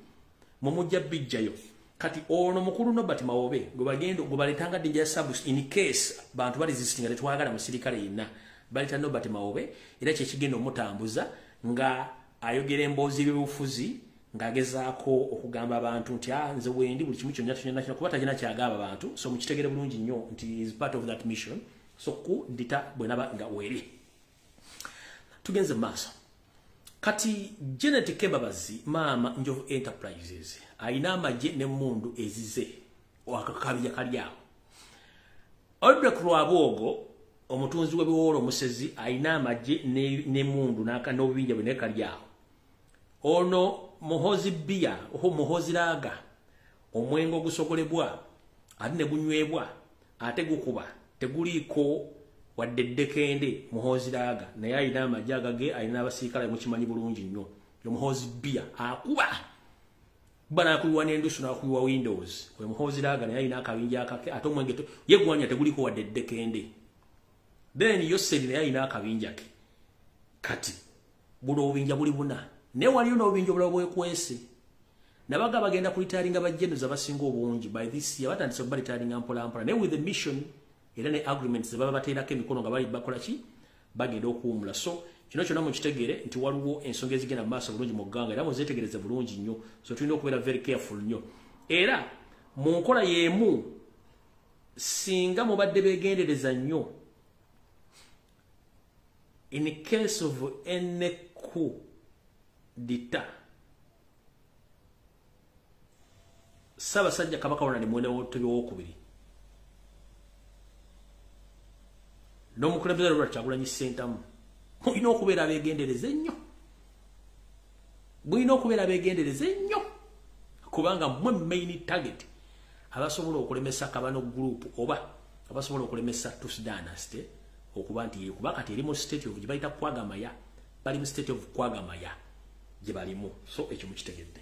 mumujja bijjayo. Kati ono mukulu Norbert Mawobe gwe bagenda gwe baleetanga danger subs in case bantu bali resistinga tetwagala musirikale yenna, baleeta Norbert Mawobe era kyekigenda omutambuza nga ayogera emboozi y'ebyobufuzi ng'agezaako okugamba abantu nti nze wendi buli kimu kyonna kyonna kyonna, kuba talina kyagamba abantu. So mukitegere bulungi nnyo nti is part of that mission. So ku dita bwe naba nga weeri tugenze mu maaso. Kati Janet Kembabazi maama Njovu Enterprises ayina amagye n'emmundu ezize akakabya kali awo. Odrek Rwabwogo omutunzi w'ebiwoolo omusezi ayina amagye n'emmundu n'obubinja bwe naye kali awo. Ono Muhozi Bia oho Muhozi Lager omwenge ogusogolebwa ate ne gunywebwa ate gukuba teguliiko wadde eddekende. Muhozi Lager naye ayina amagye agage, ayina abasirikale, mukimanyi bulungi nnyo. Muhozi Bia akuba kuba n'akuyiwa n'endusu n'akuyiwa windows. Oyo Muhozi Lager naye ayina akabinja akake ate omwenge ye gwanya teguliiko wadde eddekende. Then Yoseri naye ayina akabinja ke. Kati buno obubinja buli buna Naye waliyo n'obubinja obulala bwekwese. Nabaga bagenda kulitaringa bajenuza abasinga obungi by this year, batandise okubalitaringa mpola mpola, naye with the mission era ne agreements ze baba bateerako emikono nga bali bakola ki, bagenda okuwumula. So kino kyonna mukitegere nti waliwo ensonga ezigenda mu maaso bulungi mu ggwanga, era muzeetegereze bulungi nnyo. So tulina okubeera very careful nnyo. Era mu nkola y'emu, singa mubadde beegendereza nnyo, in case of any coup d'etat, Ssaabasajja Kabaka Ronald Muwenda Mutebi owokubiri n'omukulembeze Robert Kyagulanyi Ssentamu, mulina okubeera abeegendereza ennyo. Mulina okubeera abeegendereza ennyo, kubanga mmwe main target abasobola okulemesa Kabano Group oba abasobola okulemesa Tutsi Dynasty okuba nti kuba kati eri mu state of gye bayita kwagamaya, bali mu state of kwagamaya gye balimu. So ekyo mukitegedde,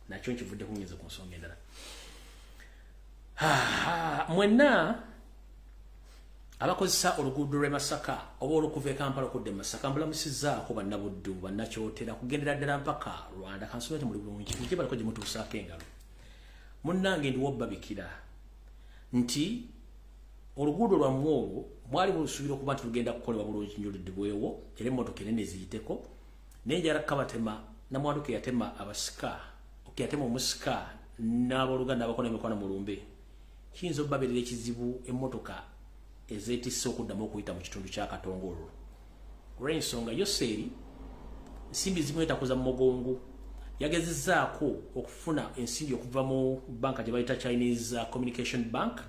nakyo nkivudde kungenze ku nsonga endala. Mwenna abakozesa oluguudo lw'e Masaka oba olukuva e Kampala okudda e Masaka, mbulamusizzaako bannabuddu, bannakyotera, kugendera ddala mpaka Rwanda. Kansubire nti muli bulungi, mukibaleko gye mutuusaako engalo. Munnange ndiwo babikira nti oluguudo lwammwe olwo mwali mulusuubira okuba nti lugenda kukolebwa bulungi nnyo, luddibwewo era emmotoka enene ziyiteko, naye njala kabatema namwandu ke yatema abasika, yatema omusika n'abooluganda abakola emikono mu lumbe, kiyinza okubabeerera ekizibu emmotoka ezeetisse okuddamu okuyita mu kitundu kya Katonga olwo. Olw'ensonga Yoseri ensimbi zimwetakuza mu mugongo, yagezezzaako okufuna ensimbi okuva mu banka gye bayita Chinese Communication Bank.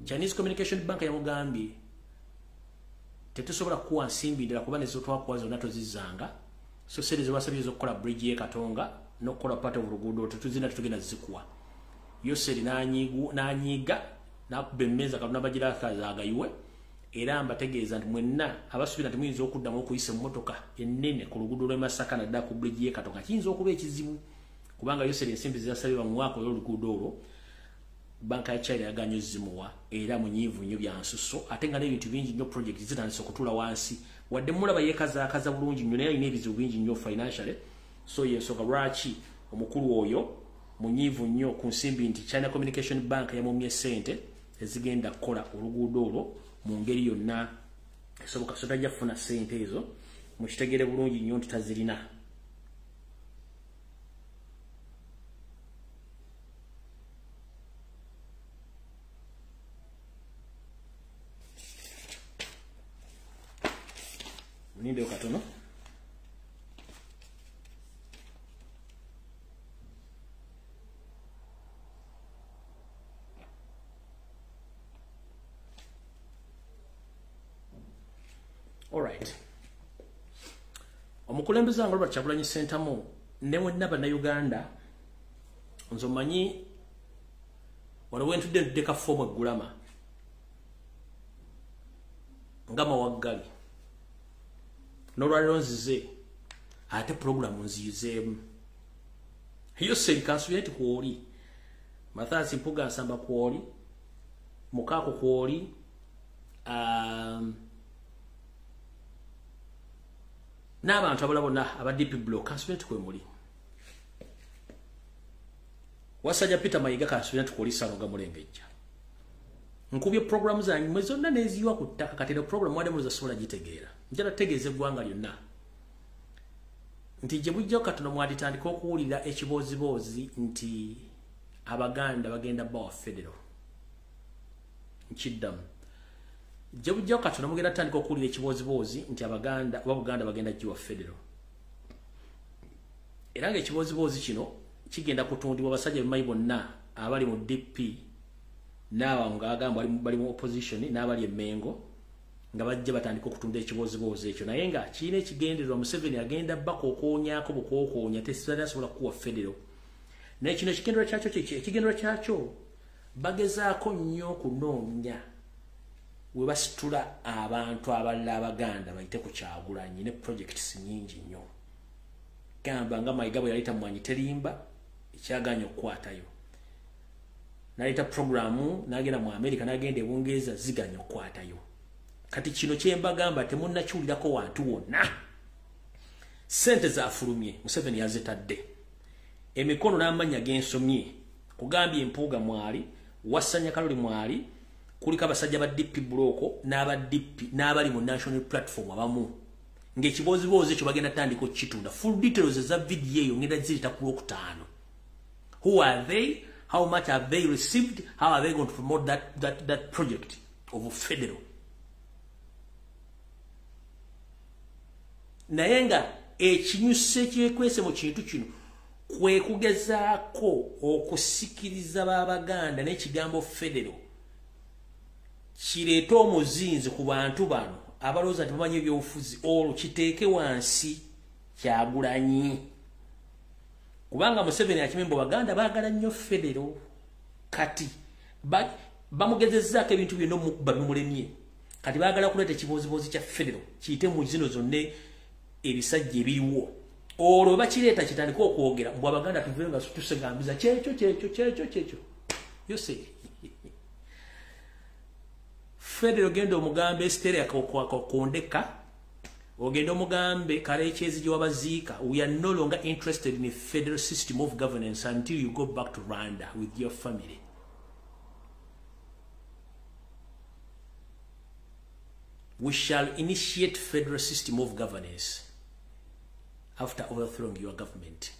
Chinese Communication Bank yamugambye tetusobola kukuwa nsimbi ndala kuba nezotwakuwa zonna tozizzanga, so sente zewasabye ez'okukola bridge y'e Katonga n'okukola part of oluguudo tetuzina, tetugenda zikuwa. Yoseri n'anyiiga n'akuba emmeeza Katonda bagira akazaagayiwe. Era mbategeeza nti mwenna abasuubira nti muyinza okuddamu okuyisa emmotoka ennene ku luguudo lw'e Masaka naddala ku bridge y'e Katonga, kiyinza okuba ekizibu kubanga Yoseri ensimbi zeyasabye bamuwaako oluguudo olwo banka ya China yagaanye ozimuwa, era munyiivu nnyo bya nsusso, ate nga n'ebintu bingi nnyo project zitandise okutuula wansi. Wadde mulaba yeekazaakaza bulungi nnyo, naye alina ebizibu bingi nnyo financially. So yensonga lwaki omukulu oyo munyiivu nnyo ku nsimbi nti China Communication Bank yamumye ssente ezigenda kukola oluguudo olwo mu ngeri yonna esoboka. So tajja kufuna ssente ezo, mukitegere bulungi nnyo nti tazirina. Muninde katono. Alright. Omukulembeze wange Robert Kyagulanyi Ssentamu ne mwenna Bannayuganda, nze omanyi wano we ntudde ntuddeka foomu eggulama nga mawaggali, n'olwaleero nzize ate pulogulaamu nziyizeemu. Yoseri kansubire nti kwoli, Mathias Mpuga Nsamba kwoli, Mukaako kwoli, n'abantu abalala bonna aba DP Block kansubire nti kwe muli. Wasajja Peter Mayiga kansubire nti kwoli, Ssalonga Mulengejja. Nkubye pulogulaamu zange mwe zonna neeziyiwa ku ttaka, kati eno pulogulaamu wadde muzasobola gitegeera. Njala tegeeza eggwanga lyonna nti gye bujjako katono mwanditandika okuwulira ekibooziboozi nti Abaganda bagenda bawa federo. Nkiddamu, gye bujjako katono mugenda tandika okuwulira ekibooziboozi nti Abaganda oba Buganda bagenda giwa federo. Era ng'ekibooziboozi kino kigenda kutundibwa abasajja bemanyi bonna abali mu DP n'abo ng'agamba bali mu opposition n'abali e Mmengo, nga bajja batandika okutunda ekibooziboozi ekyo, naye nga kirina ekigendererwa. Museveni agenda bakookoonyaako bukookoonya, tesobola kukuwa federo. Naye kino ekigendererwa kyakyo kiki? Ekigendererwa kyakyo bagezaako nnyo okunoonya we basitula abantu abalala Abaganda bayite ku Kyagulanyi ne projects nnyingi nnyo. Gamba nga Mayiga bwe yaleta Mwanyi Terimba ekyagaanye okukwatayo, n'aleeta pulogulaamu n'agenda mu Amerika n'agenda e Bungereza ziganye okukwatayo. Kati kino kye mbagamba temunnakiwulirako wantu wonna. Sente zafulumye Museveni yazitadde. Emikono n'amannya gensomye kugambye Mpuuga mwali, Wasanya Kaloli mwali, kuliko abasajja ba DP Block n'aba DP n'abali mu National Platform abamu. Ng'ekibooziboozi ekyo bagenda tandika okukitunda. Full details za video eyo ngenda ziyita ku Lwokutaano. Who are they? How much have they received? How are they going to promote that project of federal? Naye nga ekinyusi ekyekwese mu kintu kino kwe kugezaako okusikiriza b'Abaganda n'ekigambo federal kireete omuzinzi ku bantu bano abalowooza nti bamanyi ebyobufuzi, olwo kiteeke wansi Kyagulanyi. Kubanga Museveni akimembo Baganda baagala nnyo federal, kati bamugezezzaako ebintu byonna omukuba bimulemye. Kati baagala kuleeta ekibooziboozi kya federal kiyite mu zino zonna ebisajja ebiriwo. Olwo bakireeta kitandika okwogera mbu Abaganda tuveeyo nga tusegambiza kyekyo kyekyo kyekyo kyekyo. Yose federal genda omugambe Esther akakondeka, ogenda omugambe Karekyezi gye wabaziika. We are no longer interested in a federal system of governance until you go back to Rwanda with your family. We shall initiate federal system of governance after overthrowing your government.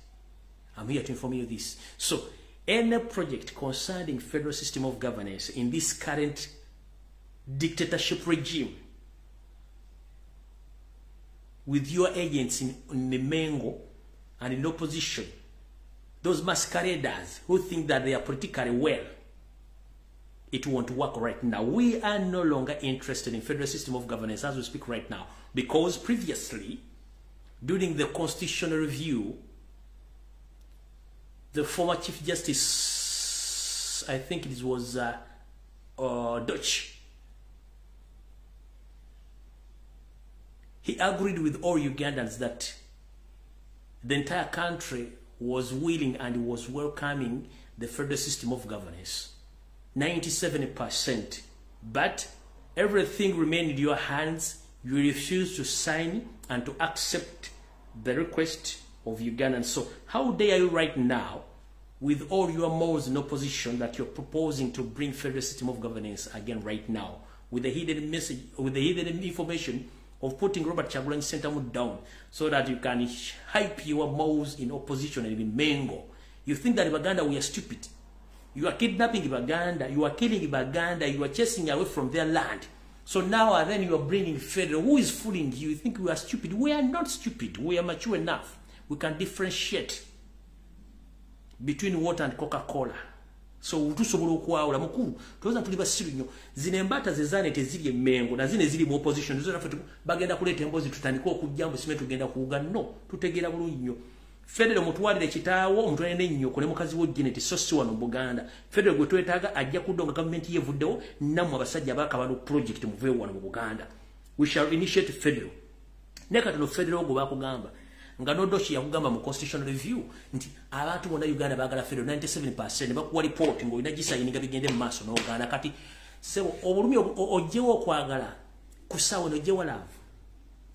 I'm here to inform you this. So, any project concerning federal system of governance in this current dictatorship regime, with your agents in Mengo and in opposition, those masqueraders who think that they are politically well, it won't work right now. We are no longer interested in federal system of governance as we speak right now, because previously, during the constitutional review, the former Chief Justice, I think it was Dutch, he agreed with all Ugandans that the entire country was willing and was welcoming the federal system of governance. 97%. But everything remained in your hands. You refused to sign and to accept the request of Ugandans. So how dare you right now, with all your moles in opposition, that you're proposing to bring federal system of governance again right now, with the hidden message, with the hidden information of putting Robert Kyagulanyi Ssentamu down so that you can hype your moles in opposition and in Mengo. You think that Baganda, we are stupid. You are kidnapping Baganda, you are killing Baganda, you are chasing away from their land. So now and then you are bringing federal. Who is fooling you? You think we are stupid? We are not stupid. We are mature enough. We can differentiate between water and Coca-Cola. So tusobola okwawula mukulu tuweza tuli basiru nnyo. Zino embata ze zaane teziri Mengo na zino eziri mu opposition zo naffe bagenda kuleeta emboozi tutandike okujja mbu sime tugenda kuwuga. No, tutegeera bulungi nnyo. Federal mutwalire kitaawo, omutwalire n'ennyoko ne mukazi wo Janet, so si wano mu Buganda. Federal gwe twetaaga ajja kudda nga gavumenti yevuddewo, nammwe abasajja abaakabano project muveewo wano mu Buganda. We shall initiate federal. Naye katono federal gwe baakugamba nga Nodoshi yakugamba mu constitutional review nti abantu bonna Uganda baagala federal 97%, bakuwa report ng'olina gisayininga bigende mu maaso n'ogaana. Kati sebo obulumi oggyewo okwagala ku ssaawa eno, oggyewo love.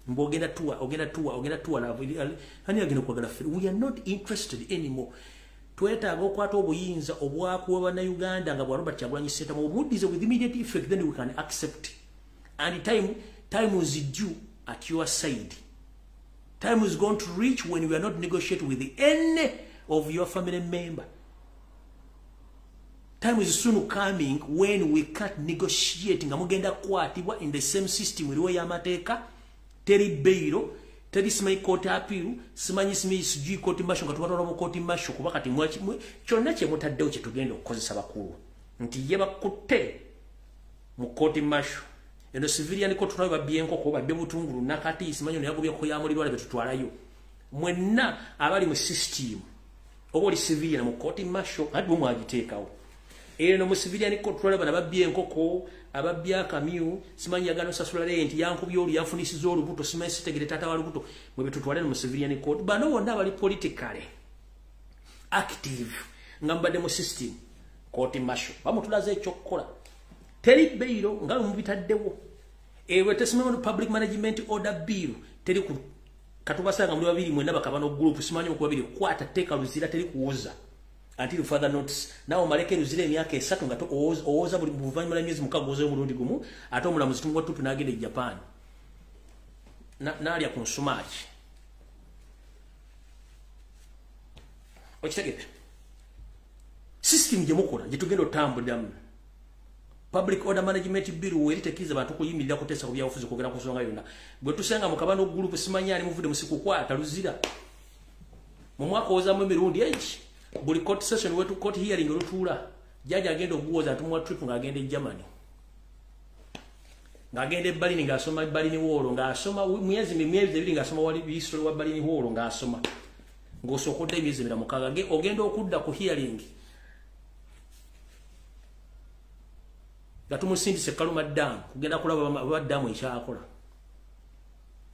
Mbu ogenda tuwa, ogenda tuwa, ogenda tuwa love. Ani agenda okwagala federal? We are not interested anymore. Twetaaga okwata obuyinza obwakuwa bannayuganda nga bwa Robert Kyagulanyi Ssentamu obuddize with immediate effect, then we can accept. And time is due at your side. Time is going to reach when we are not negotiating with any of your family member. Time is soon coming when we can't negotiate. Nga mugenda kukwatibwa in the same system eriwo y'amateeka, teri bail, teri simanyi court appeal, simanyi sijui court martial, nga tubatwala mu court martial kuba kati kyonna kye mutaddewo kye tugenda okukozesa bakulu. Nti ye bakutte mu court martial. Eno civilian court nayo babbye enkoko, babbye butungulu nakati, simanyi ono yagobye ko yamulirwa be tutwalayo. Mwenna abali mu system oba oli civilian mu court martial ati bwe mwagiteekawo. Eno mu civilian court twala bana babbye enkoko, ababbye akamyu, simanyi yagano sasula rent, yankubye olu, yanfunisiza olubuto, simanyi sitegere taata wa lubuto, mwe betutwale mu civilian court. Bano bonna abali politically active nga mbadde mu system court martial bamutulaze ekyokukola. Teri bail nga mubitaddewo. Ewe tesimanyi public management order bill teri ku Katubasanga muli babiri mwenna bakabano group simanyi okuba babiri kwata teka Luzira teri kuwoza until further notice. Nawo maleke Luzira emyaka 3 nga owoza buli buvanyuma myezi 6 owoza omulundi gumu ate omulamuzi tumuwa tupu n'agenda e Japan. Naalya ku nsumaki. Okitegedde? System gye mukola gye tugenda otambuliramu. Public Order Management Bill weri tekiza bantu kuyimirira kuteesa ku byabufuzi kwogera ku nsonga yonna. Bwe tusanga mu kabano group simanyi ani muvudde musiku kwata Luzira. Mu mwaka owozaamu emirundi egi buli court session wetu court hearing olutuula jjaja agenda okuwoza atumuwa trip ng'agenda e Germany. Ng'agenda e Berlin ng'asoma Berlin Wall ng'asoma myezi ebiri ng'asoma wali history wa Berlin Wall ng'asoma. Ng'osooka odda emyezi emira 6 ogenda okudda ku hearing. Nga tumusindise Kaluma Dam kugenda kulaba abaddamu ekyakola.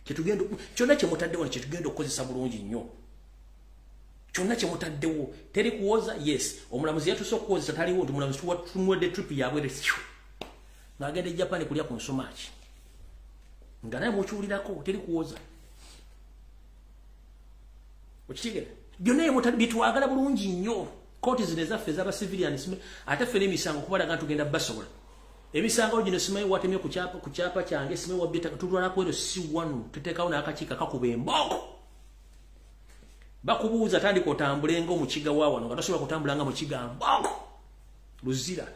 Kyetugenda kyonna kye mutaddewo kyetugenda okukozesa bulungi nnyo. Kyonna kye mutaddewo teri kuwoza yes omulamuzi yatuuse okuwozesa taliwo nti omulamuzi tumuwadde trip yabwere ng'agenda e Japan kulya ku nsumaki. Nga naye mukiwulirako teri kuwoza. Okitegera? Byonna bye bitwagala bulungi nnyo. Kooti zino ezaffe ez'aba civilians ate ffe n'emisango kubalaga nti tugenda basobola. Emisango gino simanyi watemye ku kyapa kyange simanyi wabbye ettaka tutwalako ero si wano tuteekawo n'akakiiko akakuba embooko. Bakubuuza tandika otambule ng'omukiga wa wano nga tosobola kutambula nga mukiga mbooko. Luzira.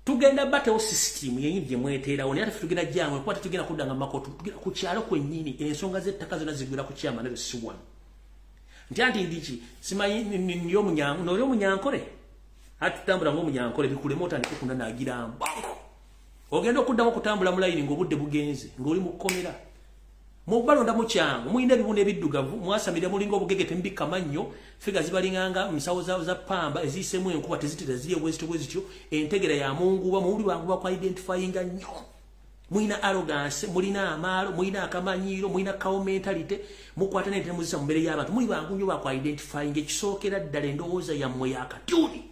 Tugenda batewo system yennyini gye mweteerawo naye ate ffe tugenda jjamwe kuba tetugenda kudda nga makoto tugenda ku kyalo kwennyini ensonga z'ettaka zonna zigwira ku kyama naye si wano. Nti anti ndiki simanyi ndi omunyankole ate tutambula ng'omunyankole bikulema otandike kunanaagira mbooko. Ogenda okuddamu okutambula mu layini ng'obudde bugenze ng'oli mu kkomera. Mubalonda mu kyangu mulina ebibuno ebiddugavu mwasamira mulinga obugege temubikka mannyo figa zibalinganga nsawo za pamba eziyiseemu enkuba tezitera ziri bwezityo bwezityo entegera ya munguba muli bangu bakwa identifyinga nnyo. Mulina arrogance mulina amaalo mulina akamanyiiro mulina cow mentality mukwata n'ente muzisa mu mmere y'abantu muli bangu nnyo bakwa identifyinga ekisookera ddala endowooza yammwe y'akatyuni.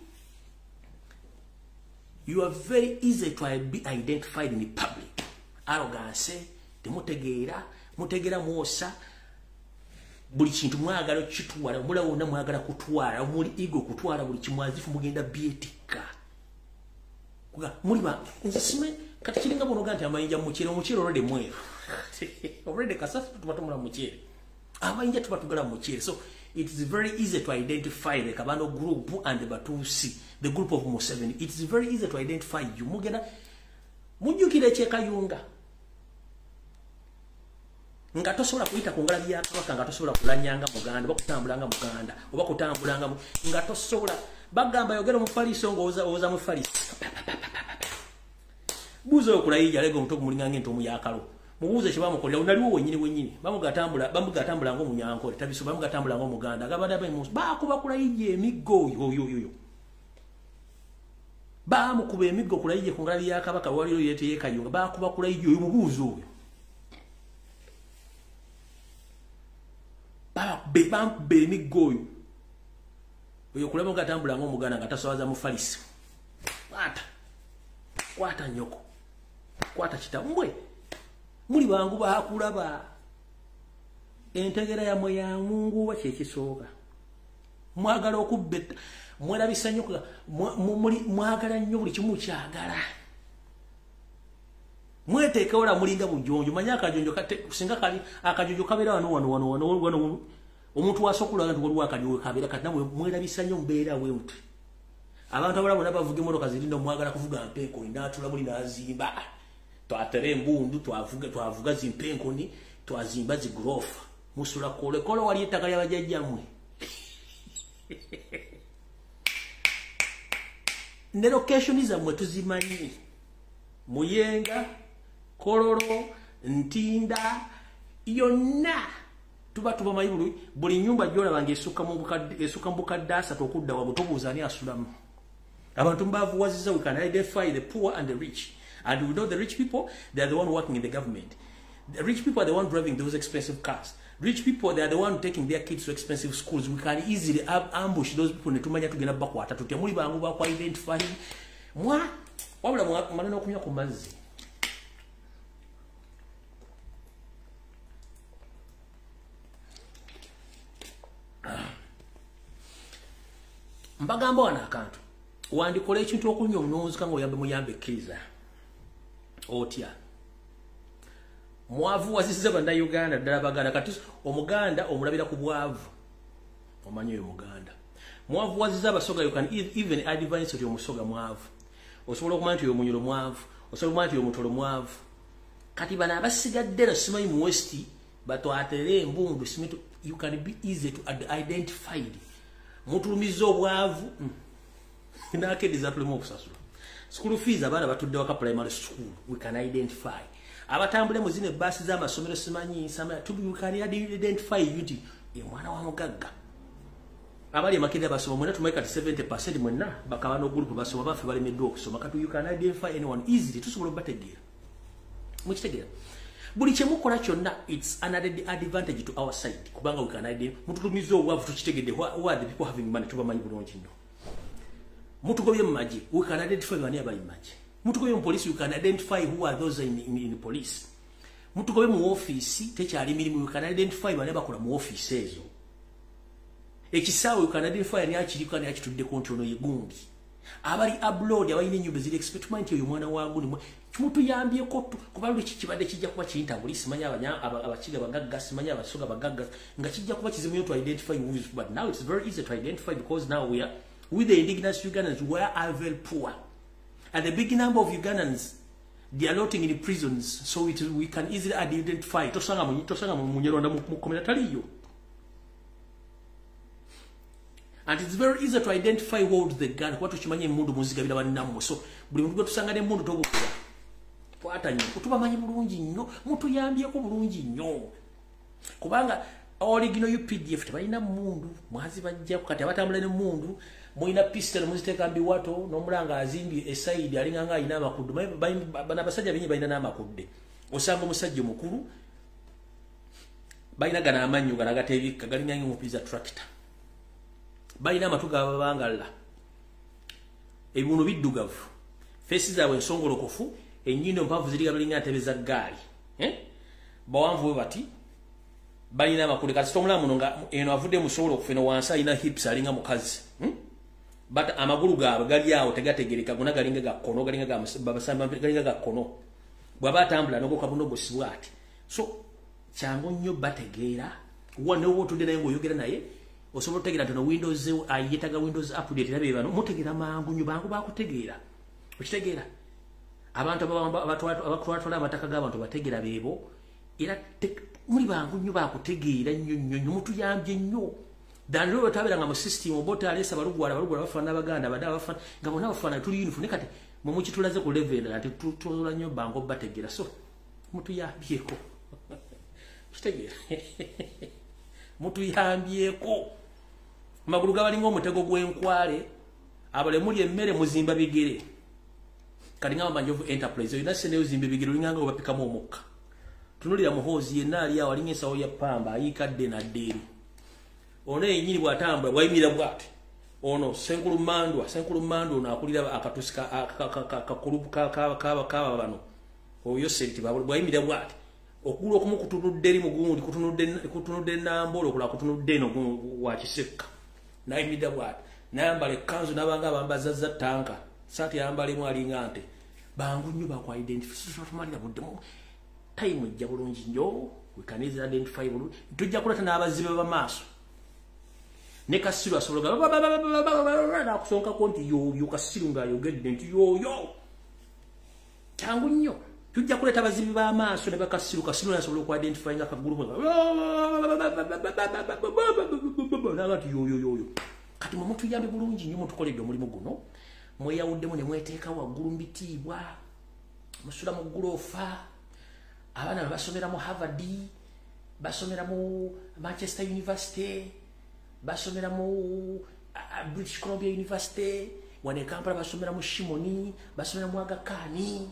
You are very easy to be identified in the public. Arrogance temutegeera mutegera mwosa buli kintu mwagala okukitwala omulala wonna mwagala kutwala muli ego kutwala buli kimwazifu mugenda byetikka. Muli ba nze simanyi kati kiringa bw'onoga nti amayinja mu muceere omuceere already mweru already kasasiro tuba tumula muceere amayinja tuba tugala mu muceere. So it is very easy to identify the Kabano group and the Batusi, the group of Museveni. It is very easy to identify you. Mugenda mujjukira ekyekayunga nga tosobola kuyita ku ngalabi ya Kabaka nga tosobola kulanyanga Muganda oba kutambulanga Muganda oba kutambulanga nga tosobola bagamba yogera omufaliso ng'owoza owoza mufaliso. Buuza oyo kulayija alega omutwe gumulinganga entomu y'akalo. Mubuuze kye bamukolera naliwo wennyini wennyini bamugatambula ng'omunyankole tabiso bamugatambula ng'omuganda agabadde abemusi baakuba kulayija emiggo oyo oyo oyo baamukuba emiggo kulayija ku ngalabi ya Kabaka waliwo yeeteyekayunga baakuba kulayija oyo mubuuze oyo. Bamukuba emiggo oyo oyo kulaba ngatambula ng'omuganda nga tasobola mufalisi. Kwata kwata nnyoko kwata kitammwe muli bangu bakulaba entegera yammwe ya munguwa kyekisooka. Mwagala okubbetta mwerabisa nnyo mwagala nnyo buli kimu kyagala mweteekewo la mulinga bujonjo manye akajonjo singa kali akajonjo kabeera wano wano wano wano wano omuntu wasokula nti waliwo akajonjo kabeera kati namwe mwerabisa nnyo mbeera bwe muti. Abantu abalala bonna bavuga emmotoka zirinda mwagala kuvuga mpenkoni n'atula muli n'azimba twatera embundu twavuga zimpenkoni twazimba zigurofa musula kolekolo wali ettaka ly'abajjajjammwe. Ne location zammwe tuzimanyi Muyenga, Kololo, Ntinda yonna tuba tubamanyi buli nyumba gy'olaba ng'esukka mu bukadde 3 okudda waabwe tobuuza ani asulamu. Abantu mbavuwaziza we can identify the poor and the rich. And we know the rich people, they are the one working in the government. The rich people are the one driving those expensive cars. Rich people, they are the one taking their kids to expensive schools. We can easily ambush those people ne tumanya tugenda bakwata tutya muli bangu bakwa identify. Mwa wabula mwana n'okunywa ku mazzi. Mbagamba wano akantu. Wandikola ekintu okunywa omunonzika ng'oyambe muyambe kkiriza. Otya. Mwavu wazizza bannayuganda ddala Baganda. Kati Omuganda omulabira ku bwavu. Omanyi oyo Muganda. Mwavu wazizza Abasoga, you can even advance nti Omusoga mwavu. Osobola okumanya nti oyo Munyoro mwavu. Osobola okumanya nti oyo Mutoro mwavu. Kati bano abasigadde era simanyi mu West batwatere embundu simanyi, you can be easy to identified. Mutulumiza obwavu. N'akeddiza tuleme okusasula. School fees abaana batudde waka primary school, we can identify. Abatambule mu zino ebbaasi z'amasomero simanyi nsama, we can identify you nti ye mwana wa mugagga. Abali e Makerere basoma mwenna tumanyi kati 70% mwenna bakaba n'ogroup basoma baffe balemeddwa okusoma. Kati you can identify anyone easily, tusobola obategeera. Mukitegeera? Buli kye mukola kyonna, it's an added advantage to our side kubanga we can identify. Mutulumiza obwavu tukitegedde. Who are the people having money? Tubamanyi bulungi nnyo. Mutugobye mu magye, we can identify bani abali mu magye. Mutugobye mu police, we can identify who are those in police. Mutugobye mu office, tekyali mirimu, we can identify bani abakola mu office ezo. Ekisaawe we can identify ani akiriko, ani akituddeko nti ono ye gundi. Abali abroad abalina ennyumba eziri expect, tumanyi nti oyo mwana wa gundi. Mutuyambyeko kuba luli kibadde kijja kuba kintabuli, simanyi Abakiga bagagga, simanyi Abasoga bagagga, nga kijja kuba kizibu nnyo to identify who is, but now it's very easy to identify because now we are with the indigenous Ugandans, we are very poor. And the big number of Ugandans, they are rotting in the prisons, so we can easily identify. Tosanga mu Munyarwanda mu kkomera taliyo. And it's very easy to identify who holds the gun. Kuba tukimanyi emmundu muzigabira bannammwe. So buli muntu gwe tusanga n'emmundu tobukula. Kwata nnyo. Tubamanyi bulungi nnyo. Mutuyambyeko bulungi nnyo. Kubanga original UPDF tebalina mmundu. Mwazibajjako kati abatambula n'emmundu mulina pistol muziteeka mu biwato n'omulanga azimbye esayidi alinga nga alina amakudde. Bano abasajja bingi balina n'amakudde. Osanga omusajja omukulu balina gano amannyo gano agateebikka galinga ng'omupiza tractor. Balina amatu gababangalla. Ebibuno biddugavu. Face zaabwe ensongolokofu, ennyindo mpanvu ziri balinga ntebe za ggaali. Bawanvu bwe bati balina amakulu. Kati tomulaba muno nga eno avudde musobola okufa eno wansi alina hips alinga mukazi. But amagulu gaabwe gali awo tegategereka, gonna galinga ga kkono, galinga ga galinga ga kkono. Bw'aba atambula n'ogoka bunogosi bw'ati. So kyangu nnyo bategeera. Wa ne woba otudde naye ng'oyogera naye osobola okutegeera nti ono Windows yeetaaga Windows update era be bano mutegeera mangu nnyo, bangu bakutegeera. Okitegeera? Abantu abatwala amataka g'abantu bategeera beebo era muli bangu nnyo bakutegeera nnyo nnyo nnyo, mutuyambye nnyo. Ddala lwe twabeeranga mu system oba aleesa Balugwala, Balugwala bafaanana Abaganda, Abadde bafaanana nga bonna bafaanana tuli uniform, naye kati mwe mukitulaze ku level endala nti tusobola nnyo bangu obbategeera. So mutuyambyeko. Kitegeera? Mutuyambyeko. Amagulu gabalinga omutego gw'enkwale, abale muli emmere muzimba bigere. Kati nga Manjovu Enterprise olina ssente ozimba ebigere olinga nga bapikamu omukka. Tunulira Muhoozi yenna ali awo alinga ensawo ya ppamba ayiika dde nadde eri. Ono yennyini bw'atambula bw'ayimirira bw'ati. Ono Ssenkulu Mandwa, Ssenkulu Mandwa ono akulira akatusi kakulu kaba bano. Oyo Senti bw'ayimirira bw'ati. Okugulu okumu kutunudde eri mugundi, kutunudde Nambolo, okulala kutunudde eno wa Kisekka. N'ayimirira bw'ati. N'ayambala ekkanzu n'abanga abambaza za ttanka. Saati ayambala emu alinga nte. Bangu nnyo baku identify. Tumalira budde mu time ejja bulungi nnyo. We can easily identify bulungi. Tujja kulata n'abazibe b'amaaso. Ne kasiru asobola n'akusonkako nti yoyo kasiru ng'ayogedde nti yoyo. Kyangu nnyo. Tujja kuleeta abazibi b'amaaso ne bakasiru. Kasiru nasobola oku-identify nga kagulu n'aba nti yoyo yoyo. Kati mwe mutuyambe bulungi nnyo mutukoledde omulimu guno. Mweyawuddemu ne mweteeka waggulu mu bitiibwa. Musula mu ggulofa. Abaana basomera mu Harvard, basomera mu Manchester University, basomera mu British Columbia University, wano e Kampala basomera mu Shimoni, basomera mu Aga Khan,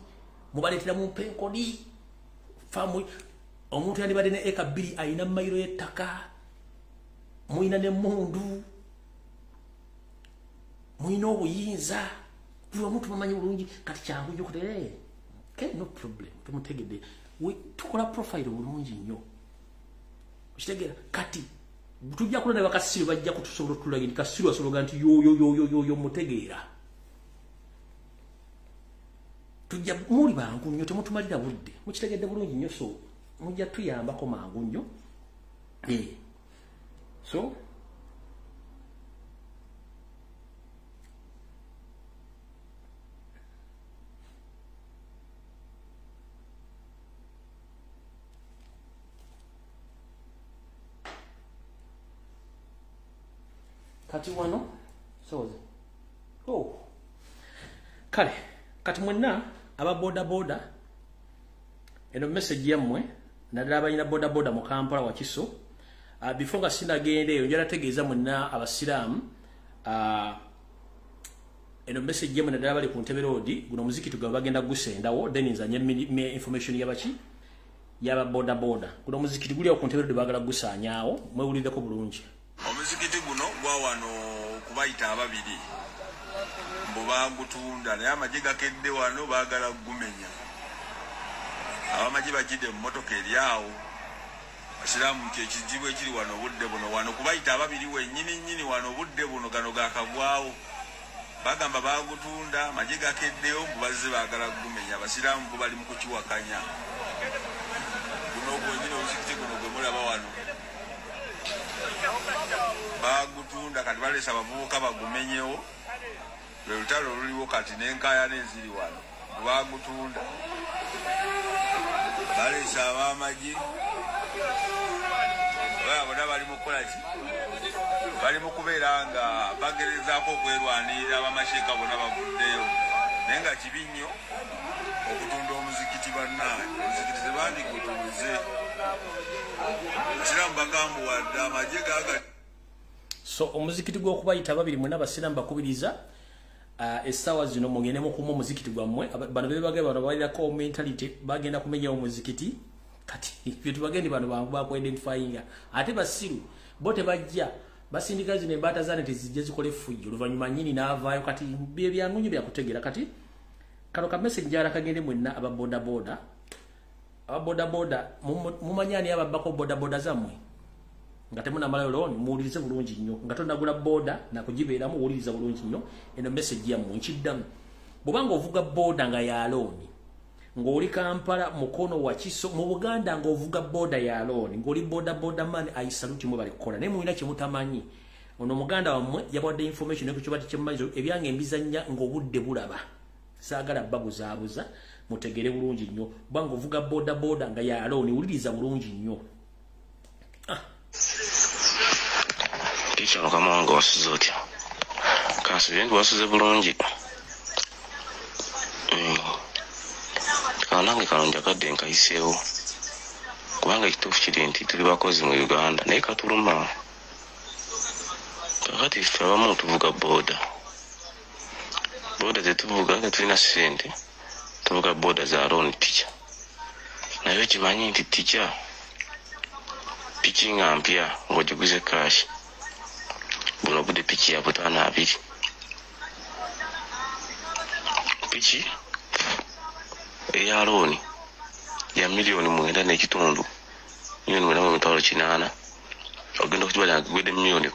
mubaleetera mu mpenkoni. Faamu omuntu yandibadde ne eka 2 alina mayiro y'ettaka, mulina n'emmundu, mulina obuyinza, buli omu tubamanyi bulungi. Kati kyangu nnyo okutegeera. Okay, no problem, tumutegedde. Tukola profile bulungi nnyo. Okitegeera? Kati Tujja kulonda bakasiru bajja kutusobola otulagira kasiru asobola nti yo yo yo yo yo mutegeera. Tujja muli bangu nnyo temutumalira budde. Mukitegedde bulungi nnyo so mujja tuyambako mangu nnyo. So kati wano soze oh kale kati mwenna aba boda boda eno message yammwe naddala abalina boda boda mu Kampala Wakiso. Before nga sinagenda eyo njala tegeeza mwenna abasiraamu eno message yammwe naddala bali ku Ntebe Road guno muzikiti gwe bagenda gusendawo then nzanye information yabaki yaba boda boda guno muzikiti guli ku Ntebe Road bagala gusaanyaawo mwewulireko bulungi. Omuzikiti guno gwa wano kubayita ababiri mbu bagutunda naye amagye gakedde wano baagala gumenya. Abamagye bagidde mu mmotoka eri awo. Basiraamu kyekizibu ekiri wano obudde buno wano kubayita ababiri wennyini nnyini wano obudde buno gano gakagwawo. Bagamba bagutunda amagye gakeddeyo mbu bazze baagala gumenya. Abasiraamu bo bali mu kukiwakanya. Guno gwennyini omuzikiti guno gwe mulaba wano bagutunda kati balesa abavubuka bagumenyewo. Lwe lutalo oluliwo kati n'enkaayana eziri wano bagutunda balesa ab'amagye bonna bali mu kukola ki? Bali mu kubeera nga bagerezaako okwerwanirira abamasheeka bonna bavuddeyo naye nga kibi nnyo okutunda omuzikiti bannange. Omuzikiti tebandigutunze. Abasiraamu bagambuwadde amagye gaga. So omuzikiti gw'okubayita babiri mwenna abasiraamu bakubiriza essaawa zino mugende mukuuma omuzikiti gwammwe. Bano bebagee bano balirako mentality bagenda kumenyawo omuzikiti kati byetubagendi bano bangu baku-identifyinga ate basiru bo tebajja basindika zino embaata zaane tezijja zikola effujjo oluvannyuma nnyini n'avaayo kati bye byangu nnyo byakutegeera. Kati kano ka message njala kagende mwenna aba boda boda. Aba boda boda mumanyi ani ababbako boda boda zammwe nga temunamalayo looni muwulirize bulungi nnyo nga tonnagula boda nakugibeeramu wuwuliriza bulungi nnyo eno message yammwe nkiddamu. Bw'obanga ovuga boda nga ya looni ng'oli Kampala Mukono Wakiso mu Buganda ng'ovuga boda ya looni ng'oli boda boda man I salute mwe bali kukola naye mulina kye mutamanyi. Ono muganda wammwe yabawadde information ekyo kiba tekimumanyi ebyange mbizannya ng'obudde bulaba saagala babuzaabuza mutegere bulungi nnyo. Bw'obanga ovuga boda boda nga ya looni wuliriza bulungi nnyo. Ticha mukama wange wasuze otya? Kansubire nti wasuze bulungi. Nange kano njagadde nkayiseewo kubanga ekituufu kiri nti tuli bakozi mu Uganda naye katuluma. Kakati ffe abamu tuvuga boda. Boda zetuvuga tetulina ssente, tuvuga boda za looni tica. Naye okimanyi nti tica piki nga mpya ng'ogiguze kashi buno budde piki ya 52 piki eya looni ya 9.5 miliyoni 9,800 ogenda okukibala nga gigwedde 10 miliyoni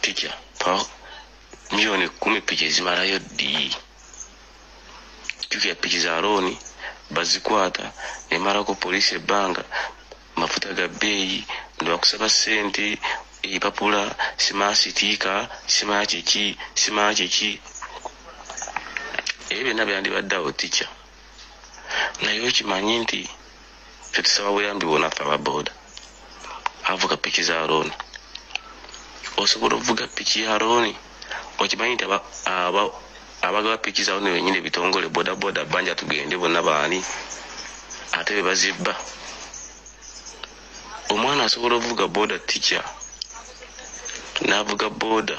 tica 10 miliyoni piki ezimalayo ddi? Jjukira piki za looni bazikwata nemalako poliisi ebbanga mafuta ga bbeeyi nebakusaba ssente ebipapula simaa sitiika simaa kiki simaa kiki ebyo byonna byandibadde awo tica. Naye okimanyi nti ffe tusaba buyambi bwonaffe aba boda avuga piki za looni. Osobola okuvuga piki ya looni okimanyi nti abagaba piki za looni bennyini ebitongole boda boda banja tugende bonna baani ate be bazibba. Omwana asobola okuvuga boda tica n'avuga boda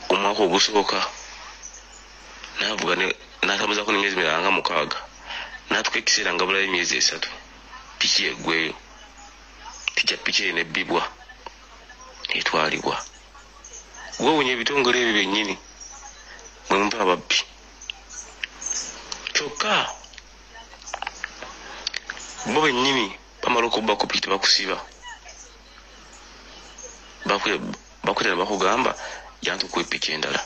omwaka ogusooka n'avuga n'atambuzaako n'emyezi mirala nga 6 n'atuuka ekiseera nga bulayo emyezi 3 piki eggweyo. Tica piki eno ebbibwa etwalibwa. Weewuunya ebitongole ebyo byennyini mwe muba ababbi. Kyokka bo bennyini Bamala okubba ku piki tebakusiba. Bakweta ne bakugamba jangu tukuwe piki endala.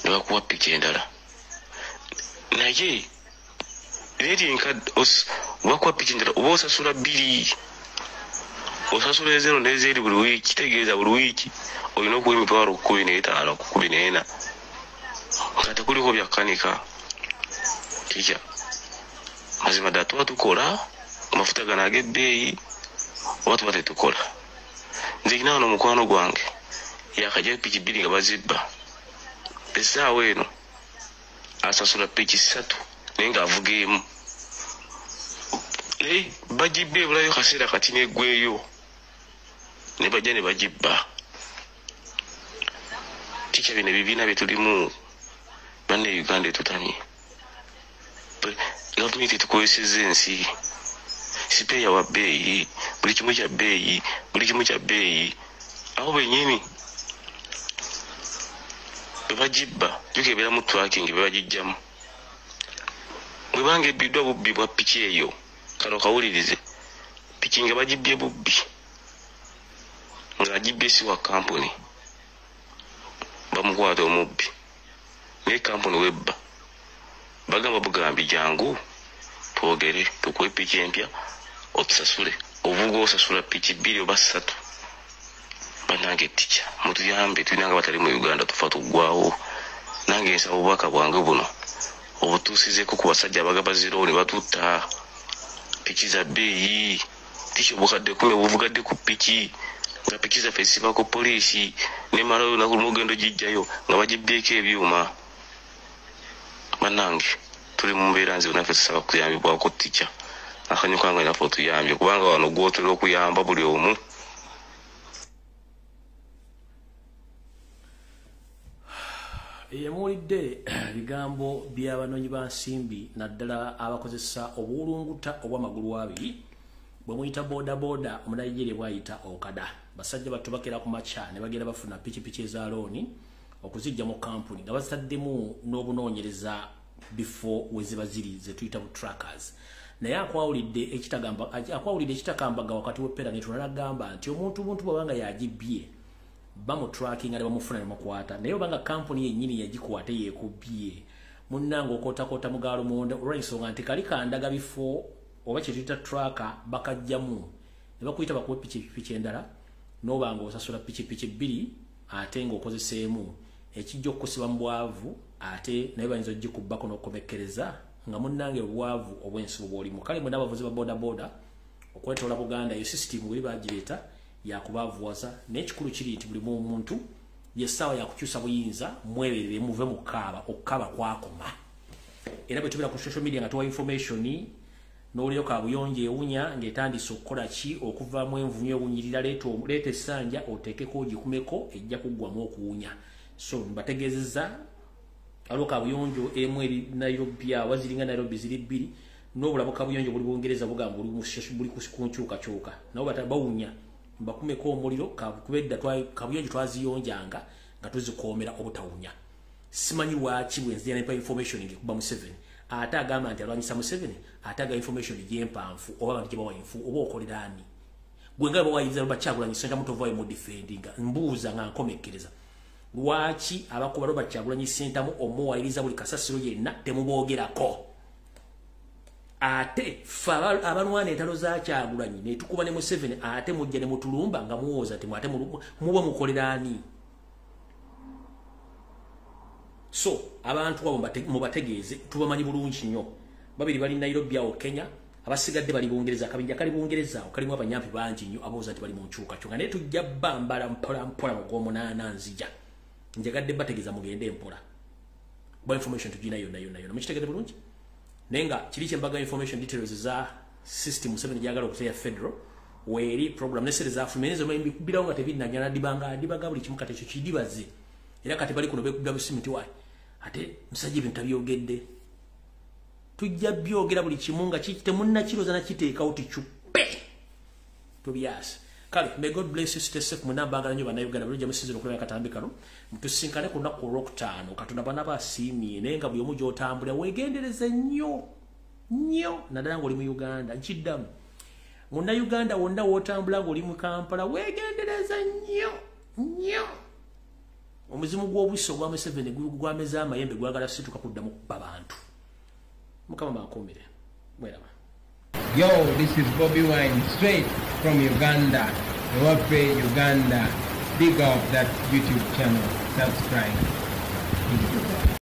Ne bakuwa piki endala. Naye leeti bakuwa piki endala oba osasula 2. Osasula ezero n'ezeeri buli wiiki, kitegeeza buli wiiki olina okuwa emitwalo 15 ku 14. Nga tekuliko byakkanika. Tikya. Mazima ddala tuba tukola amafuta gano ag'ebbeeyi oba tuba tetukola. Nze nina wano mukwano gwange yakajja piki 2 nga bazibba. Essaawa eno asasula piki 3 naye ng'avuga emu. Naye bagibba ebulayo kaseera kati n'eggweeyo ne bajja ne bagibba. Tikya bino ebibiina bye tulimu banne Uganda etutamye. Gavumenti etukozesezza ensi. Sipeeya wa bbeeyi, buli kimu kya bbeeyi, buli kimu kya bbeeyi. Awo bennyini bwe bagibba, jjukira ebeeramu tracking bwe bagiggyamu. Bwe banga ebbiddwa bubbi bwa piki eyo, kano kawulirize, piki nga bagibbye bubbi, ng'agibbye si wa kampuni, bamukwata omubbi, naye kampuni webba. Bagamba bugambi jangu twogere tukuwe piki empya otusasule. Ovuga osasula piki 2 oba 3. Bannange tikya mutuyambe, tulina nga batali mu Uganda tufa tuggwawo. Nange nsaba obubaka bwange buno obutuusizeeko ku basajja abagaba zirooni batutta piki za bbeeyi. Tikya obukadde 10 obuvugadde ku piki nga piki zaffe zisibako poliisi nemala olunaku lumu ogenda ogijjayo nga bagibbyeko ebyuma. Bannange tuli mu mbeera nzibu naffe tusaba kuyambibwako tikya. Akanyu kange naffe otuyambye kubanga wano gw'otera okuyamba buli omu. Emuwulidde bigambo by'abanoonyi ba nsimbi naddala abakozesa obuwulunguta obw'amagulu abiri bwe muyita bodaboda omunayigeria bw'ayita okada. Basajja battu bakera ku makya ne bagenda bafuna pikipiki eza looni okuzijja mu kampuni nga bazitaddemu n'obunoonyereza bifo we ziba ziri ze tuyita bu trackers. Naye akwawulidde ekitakambaga wakati w'epera ne tunalagamba nti omuntu buntu bw'abanga yagibbye bamutrackinga ne bamufuna ne bamukwata. Naye obanga kampuni yennyini yagikwata yeekubbye munnange okootakoota mu galumonde olw'ensonga nti kali kandaga bifo oba kye tuyita tracker bakajjamu ne bakuyita bakuwe pikipiki endala n'obanga osasula pikipiki 2 ate ng'okozesa emu ekijja okukusiba mu bwavu ate naye bayinza ogikubbako n'okukomekkereza nga munnange obwavu obw'ensibo bw'olimu. Kale mwenna abavuzi ba bodaboda okwetoola Buganda eyo system bwe bagireeta yakubavuwaza n'ekikulu kiri nti buli muntu yessaawa yakukyusa buyinza mweberere muve mu kaaba okukaaba kwakoma. Era bwe tubeera ku social media nga tuwa information n'olyo kabuyonjo ewunya ng'etandise okukola ki okuvaamu envunyu ewunyirira leeta essanja oteekeko ogikumeko ejja kuggwamu okuwunya. So mbategeezezza aliwo kabuyonjo emu eri Nairobi awa ziringa Nairobi ziri 2 n'obulabo kabuyonjo buli Bungereza bugamba buli ku nkyukakyuka nabo bawunya mbakumeko omuliro kubedda kabuyonjo twaziyonjanga nga tuzikoomera obutawunya. Simanyi lwaki bwe nzija nempa information ngekuba Museveni ate agamba nti alwanyisa Museveni ate aga information gyempanfu oba abantu gye bawa enfu oba okolera ani gwe nga bawayiriza Robert Kyagulanyi Ssentamu tovaayo mu defendinga. Mbuuza nga nkomekkereza lwaki abakuba Robert Kyagulanyi Ssentamu omuwayiriza buli kasasiro yenna temuboogerako ate ffe abalwana entalo za Kyagulanyi ne tukuba ne Museveni ate mujja ne mutulumba nga muwooza nti ate muba mukolera ani. So abantu abo mubategeeze tubamanyi bulungi nnyo. Babiri bali Nairobi awo Kenya, abasigadde bali Bungereza, akabinja kali Bungereza awo kalimu abanyampi bangi nnyo abawooza nti bali mu nkyukakyuka naye tujja bambala mpola mpola mu gw'omunaana nzija. Njagadde bategeeza mugende mpola. Ba information tugina yonna yonna yonna. Mukitegedde bulungi? Naye nga kiri kye mbaga information details za system 7 gyagala okuteya federal weeri program ne sere zafulumye ezo mbikubirawo nga tebinnajja nadibaga buli kimu kati ekyo kidibaze. Era kati bali kuno beekubira busimu nti wayi ate musajja ebintu tabyogedde. Tujja byogera buli kimu nga temunnakiroza nakiteekawo tikyupe tobyasa. Kale may God bless you, stay safe. Mwenna mbaagala nnyo Bannayuganda bulungi musinzira okulaba akatambi kano. Mutusinkane ku lunaku olwokutaano Katonda bw'anaaba asiimye naye nga buli omu gy'otambulira weegendereze nnyo nnyo naddala ng'oli mu Uganda. Nkiddamu Munnayuganda wonna w'otambula ng'oli mu Kampala weegendereza nnyo nnyo. Omuzimu gw'obuso ogwa Museveni gwameze amayembe, gwagala situka kuddamu kubba bantu. Mukama bankuumire. Mweraba. Yo, this is Bobi Wine, straight from Uganda. Ewaffe Uganda. Big up that YouTube channel. Subscribe.